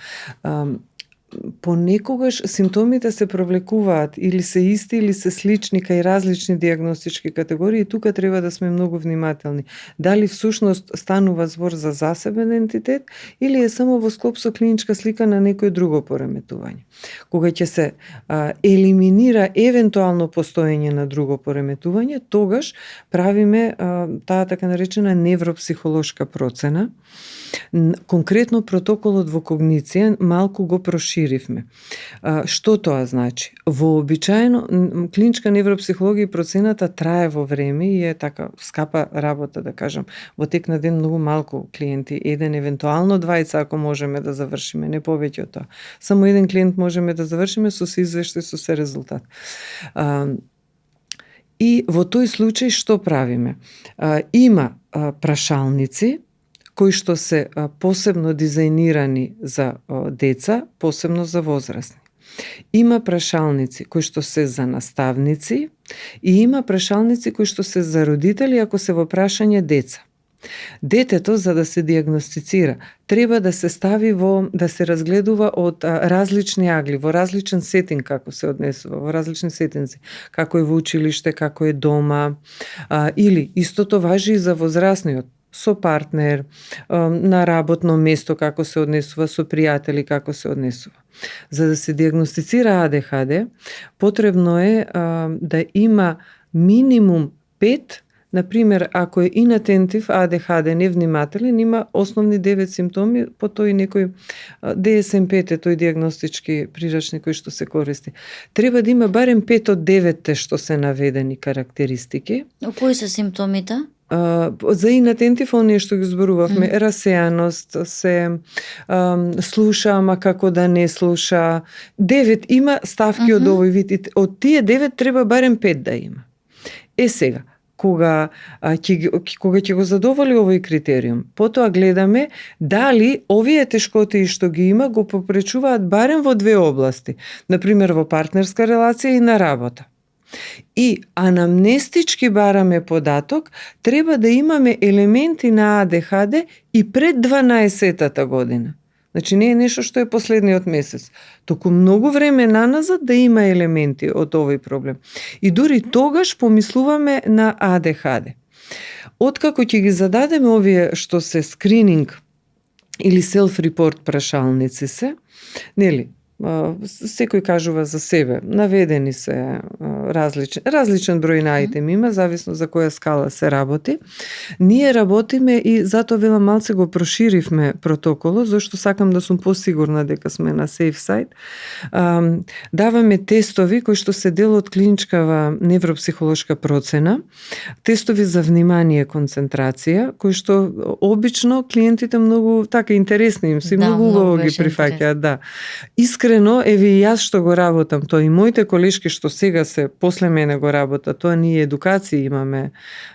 Понекогаш симптомите се провлекуваат или се исти или се слични кај различни дијагностички категории, тука треба да сме многу внимателни. Дали всушност станува збор за засебен ентитет или е само во склоп со клиничка слика на некој друго пореметување. Кога ќе се елиминира евентуално постоење на друго пореметување, тогаш правиме таа така наречена невропсихолошка процена. Конкретно протоколот во когниција малку го проширивме. Што тоа значи? Вообичаено клиничка невропсихологија и процената трае во време и е така скапа работа, да кажам. Во тек на ден многу малку клиенти, еден евентуално двајца ако можеме да завршиме, не повеќе од тоа. Само еден клиент можеме да завршиме со се извештај, со се резултат. И во тој случај што правиме? Има прашалници кои што се посебно дизајнирани за деца, посебно за возрастни. Има прашалници кои што се за наставници и има прашалници кои што се за родители ако се во прашање деца. Детето, за да се дијагностицира, треба да се стави да се разгледува од различни агли, во различен сетинг како се однесува, во различни сетинзи, како е во училиште, како е дома, или истото важи и за возрастниот, со партнер, на работно место како се однесува, со пријатели како се однесува. За да се дијагностицира АДХД, потребно е да има минимум 5, например, ако е inattentive АДХД, невнимателен, има основни 9 симптоми, по тој некој DSM-5 е тој дијагностички прирачник кој што се користи. Треба да има барем 5 од 9 што се наведени карактеристики. Кои се симптомите? За inattentive оние што ги зборувавме, расеаност, се слуша, ама како да не слуша. 9 има ставки од овој вид. Од тие 9 треба барем 5 да има. Сега, кога ќе го задоволи овој критериум, потоа гледаме дали овие тешкоти што ги има го попречуваат барем во 2 области, например во партнерска релација и на работа. И анамнестички бараме податок, треба да имаме елементи на АДХД и пред 12-та година. Значи не е нешто што е последниот месец. Току многу време наназад да има елементи од овој проблем. И дури тогаш помислуваме на АДХД. Откако ќе ги зададеме овие што се скрининг или self-report прашалници се, нели, секој кажува за себе, наведени се различен број на айтем има, зависно за која скала се работи. Ние работиме и затоа велам малце го проширивме протоколот, зашто сакам да сум посигурна дека сме на сейф сайт. Даваме тестови кои што се дел од клиничкава невропсихолошка процена, тестови за внимание, концентрација, кои што обично клиентите многу така интересни им се, многу убаво ги прифаќаат, да. Искрено, еве и јас што го работам, тоа и моите колешки што сега се после мене го работат, тоа ние едукации имаме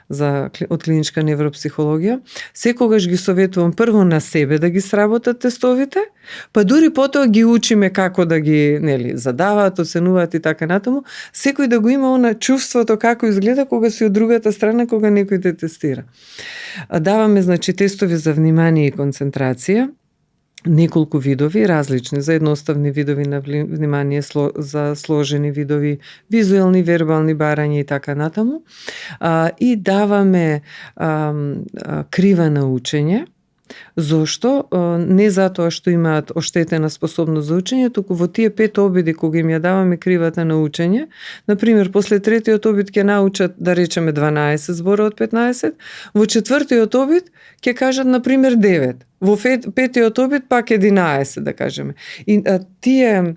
од клиничка невропсихологија, секогаш ги советувам прво на себе да ги сработат тестовите, па дури потоа ги учиме како да ги, нели, задаваат, оценуваат и така натаму, секој да го има она чувството како изгледа кога си од другата страна, кога некој те тестира. Даваме, значи, тестови за внимание и концентрација, неколку видови, различни, за едноставни видови на внимание, за сложени видови, визуелни, вербални барања и така натаму. И даваме крива на учење. Зошто? Не затоа што имаат оштетена способност за учење, туку во тие 5 обиди кога им ја даваме кривата на учење, например, после третиот обид ќе научат, да речеме, 12 збора од 15, во четвртиот обид ќе кажат, например, 9. Во петиот обид пак 11, да кажеме. И тие,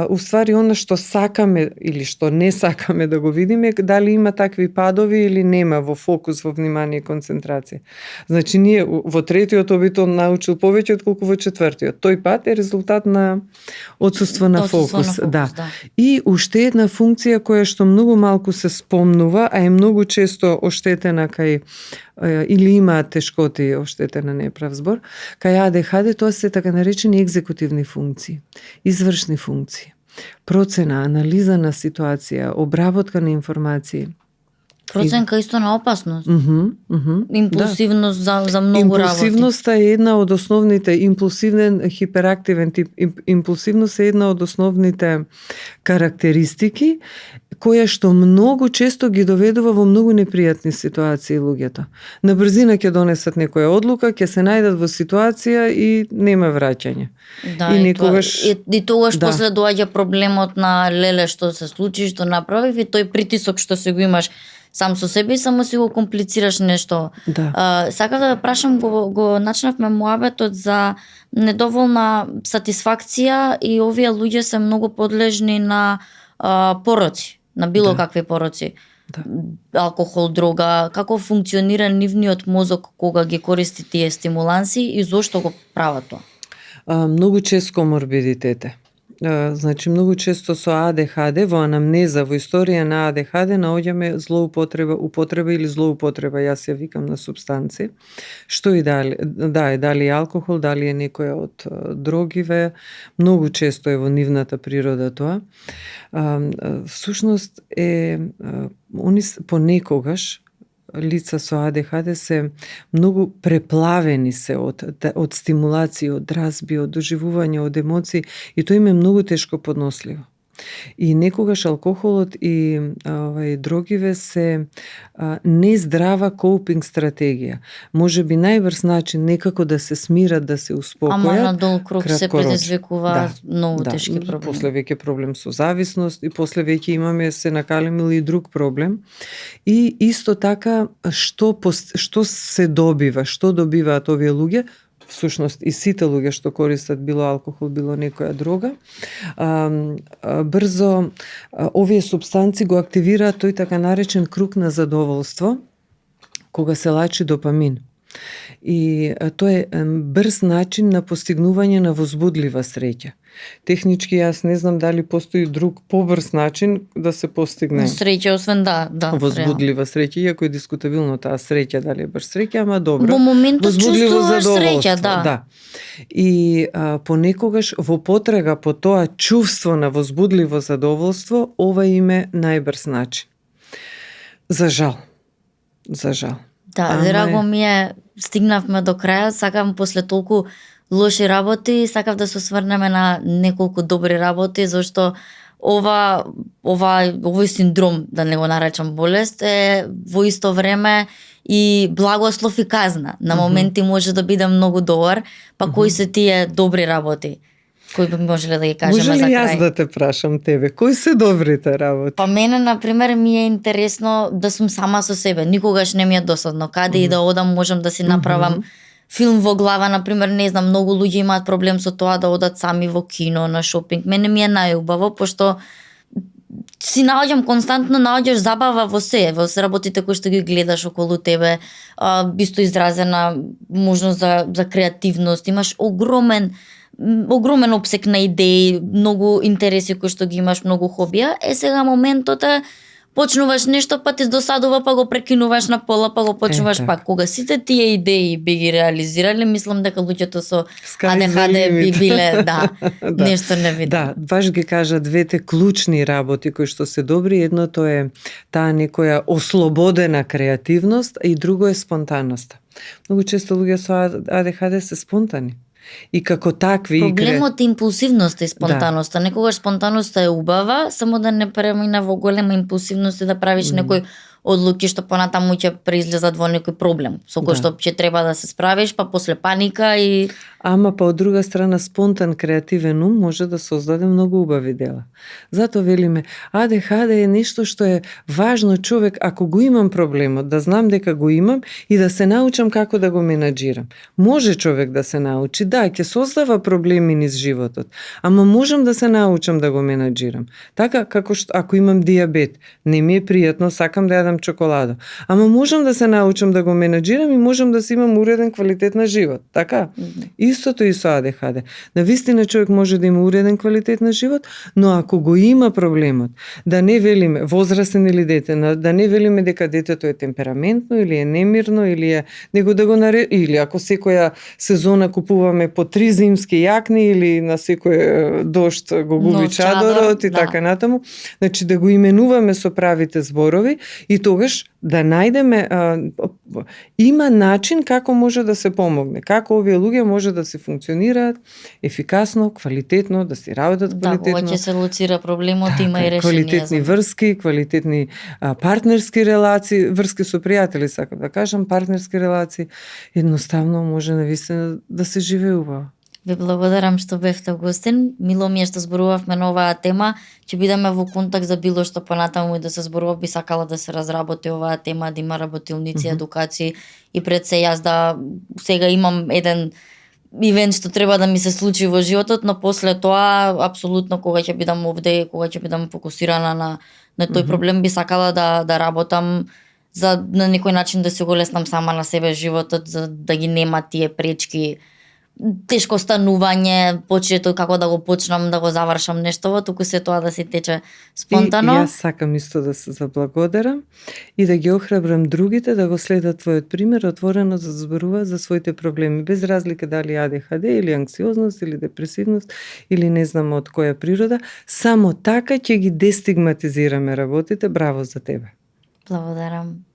уствари, она што сакаме или што не сакаме да го видиме, дали има такви падови или нема во фокус, во внимание и концентрација. Значи, ние во третиот обид он научил повеќе отколку во четвртиот. Тој пат е резултат на отсуство на фокус. Да. И уште една функција која што многу малку се спомнува, а е многу често оштетена кај или имаат тешкоти, оштетена не е прав збор, кај АДХД тоа се така наречени екзекутивни функции, извршни функции, процена, анализа на ситуација, обработка на информации. Проценка исто на опасност. Импулсивност, да. за многу работи. Импулсивноста е една од основните, импулсивен, хиперактивен тип, импулсивност е една од основните карактеристики која што многу често ги доведува во многу непријатни ситуации луѓето. На брзина ќе донесат некоја одлука, ќе се најдат во ситуација и нема враќање. Да, и некогаш и тогаш после доаѓа проблемот на леле што се случи, што направив, и тој притисок што се го имаш сам со себе и само си го комплицираш нешто. Да. Сакав да прашам, го начнавме муабетот за недоволна сатисфакција и овие луѓе се многу подлежни на пороци, на било какви пороци. Да. Алкохол, дрога, како функционира нивниот мозок кога ги користи тие стимуланси и зошто го прават тоа? Многу чест коморбидитете. Значи, многу често со АДХД, во анамнеза, во историја на АДХД наоѓаме употреба или злоупотреба, јас ја викам, на субстанци. Што и дали е алкохол, дали е некоја од другиве, многу често е во нивната природа тоа. Всушност е, они понекогаш лица со АДХД се многу преплавени се од стимулации, од дразби, од доживување, од емоции, и тоа им е многу тешко подносливо. И некогаш алкохолот и другиве се нездрава коупинг стратегија. Може би најбрз начин некако да се смират, да се успокојат. Ама надолу круг се предизвикува многу тешки проблеми. После веќе проблем со зависност и после веќе имаме се накалемил и друг проблем. И исто така што се добива, што добиваат овие луѓе, всушност и сите луѓе што користат било алкохол, било некоја дрога, брзо овие субстанци го активираат тој така наречен круг на задоволство, кога се лачи допамин. И тоа е брз начин на постигнување на возбудлива среќа. Технички јас не знам дали постои друг побрз начин да се постигне Среќа, освен да, возбудлива среќа, иако е дискутабилно таа среќа, дали е баш среќа, ама добро. Во моментот Возбудливо чувствуваш задоволство, среќа, да. И понекогаш во потрага по тоа чувство на возбудливо задоволство, ова им е најбрз начин. За жал. За жал. Да, драго ми е, стигнавме до крајот, сакам после толку лоши работи, сакав да се осврнеме на неколку добри работи, зашто овој синдром, да не го наречам болест, е во исто време и благослов и казна. На моменти може да биде многу добар, па кои се тие добри работи? Кои би можеле да ги кажеме за крај? Може ли јас да те прашам тебе, кои се добрите работи? Па мене, например, ми е интересно да сум сама со себе. Никогаш не ми е досадно. Каде и да одам, можам да си направам филм во глава, например, не знам, многу луѓе имаат проблем со тоа да одат сами во кино, на шопинг. Мене ми е најубаво, пошто си константно наоѓаш забава во во работите кои што ги гледаш околу тебе, исто изразена можност за креативност, имаш огромен опсек на идеи, многу интереси кои што ги имаш, многу хобија. Сега моментот е почнуваш нешто, па ти досадува, па го прекинуваш на пола, па го почнуваш пак. Кога сите тие идеи би ги реализирале, мислам дека луѓето со АДХД би биле, нешто невидно. Да, баш ги кажа двете клучни работи кои што се добри. Едното е таа некоја ослободена креативност, и друго е спонтанноста. Многу често луѓе со АДХД се спонтани. И како такви... Проблемот е импулсивноста и спонтаноста. Некогаш спонтаноста е убава, само да не премина во голема импулсивност и да правиш некој одлуки што понатаму ќе преизлезат во некој проблем, со кој што ќе треба да се справиш, па после паника и... Ама па од друга страна спонтан креативен ум може да создаде многу убави дела. Затоа велиме, АДХД е нешто што е важно човек, ако го имам проблемот, да знам дека го имам и да се научам како да го менаџирам. Може човек да се научи, да, ќе создава проблеми низ животот, ама можам да се научам да го менаџирам. Така, како што ако имам дијабет, не ми е пријатно, сакам да јадам чоколадо, ама можам да се научам да го менаџирам и можам да си имам уреден квалитет на живот. Така? Истото и со АДХД. Навистина човек може да има уреден квалитет на живот, но ако го има проблемот, да не велиме возрастен или дете, да не велиме дека детето е темпераментно или е немирно или него да го или ако секоја сезона купуваме по 3 зимски јакни или на секој дожд го губи чадорот и така натаму, значи да го именуваме со правите зборови и тогаш да најдеме има начин како може да се помогне, како овие луѓе може да се функционираат ефикасно, квалитетно, да си работат квалитетно. Да, кога ќе се лоцира проблемот, има и решение. Квалитетни врски, квалитетни партнерски релации, врски со пријатели, сакам да кажам, партнерски релации, едноставно може навистина да се живее убаво. Ви благодарам што бевте гостин. Мило ми е што зборувавме на оваа тема. Ќе бидеме во контакт за било што понатаму и да се зборува. Би сакала да се разработи оваа тема, да има работилници, едукации и пред се јас да сега имам еден ивент што треба да ми се случи во животот, но после тоа апсолутно кога ќе бидам овде, кога ќе бидам фокусирана на тој проблем, би сакала да работам за на некој начин да се го леснам сама на себе животот, за да ги нема тие пречки, тешко станување, почетот како да го почнам, да го завршам нештово, туку се тоа да се тече спонтано. И јас сакам исто да се заблагодарам и да ги охрабрам другите да го следат твојот пример, отворено да зборуваат за своите проблеми, без разлика дали АДХД или анксиозност или депресивност или не знам од која природа, само така ќе ги дестигматизираме работите. Браво за тебе. Благодарам.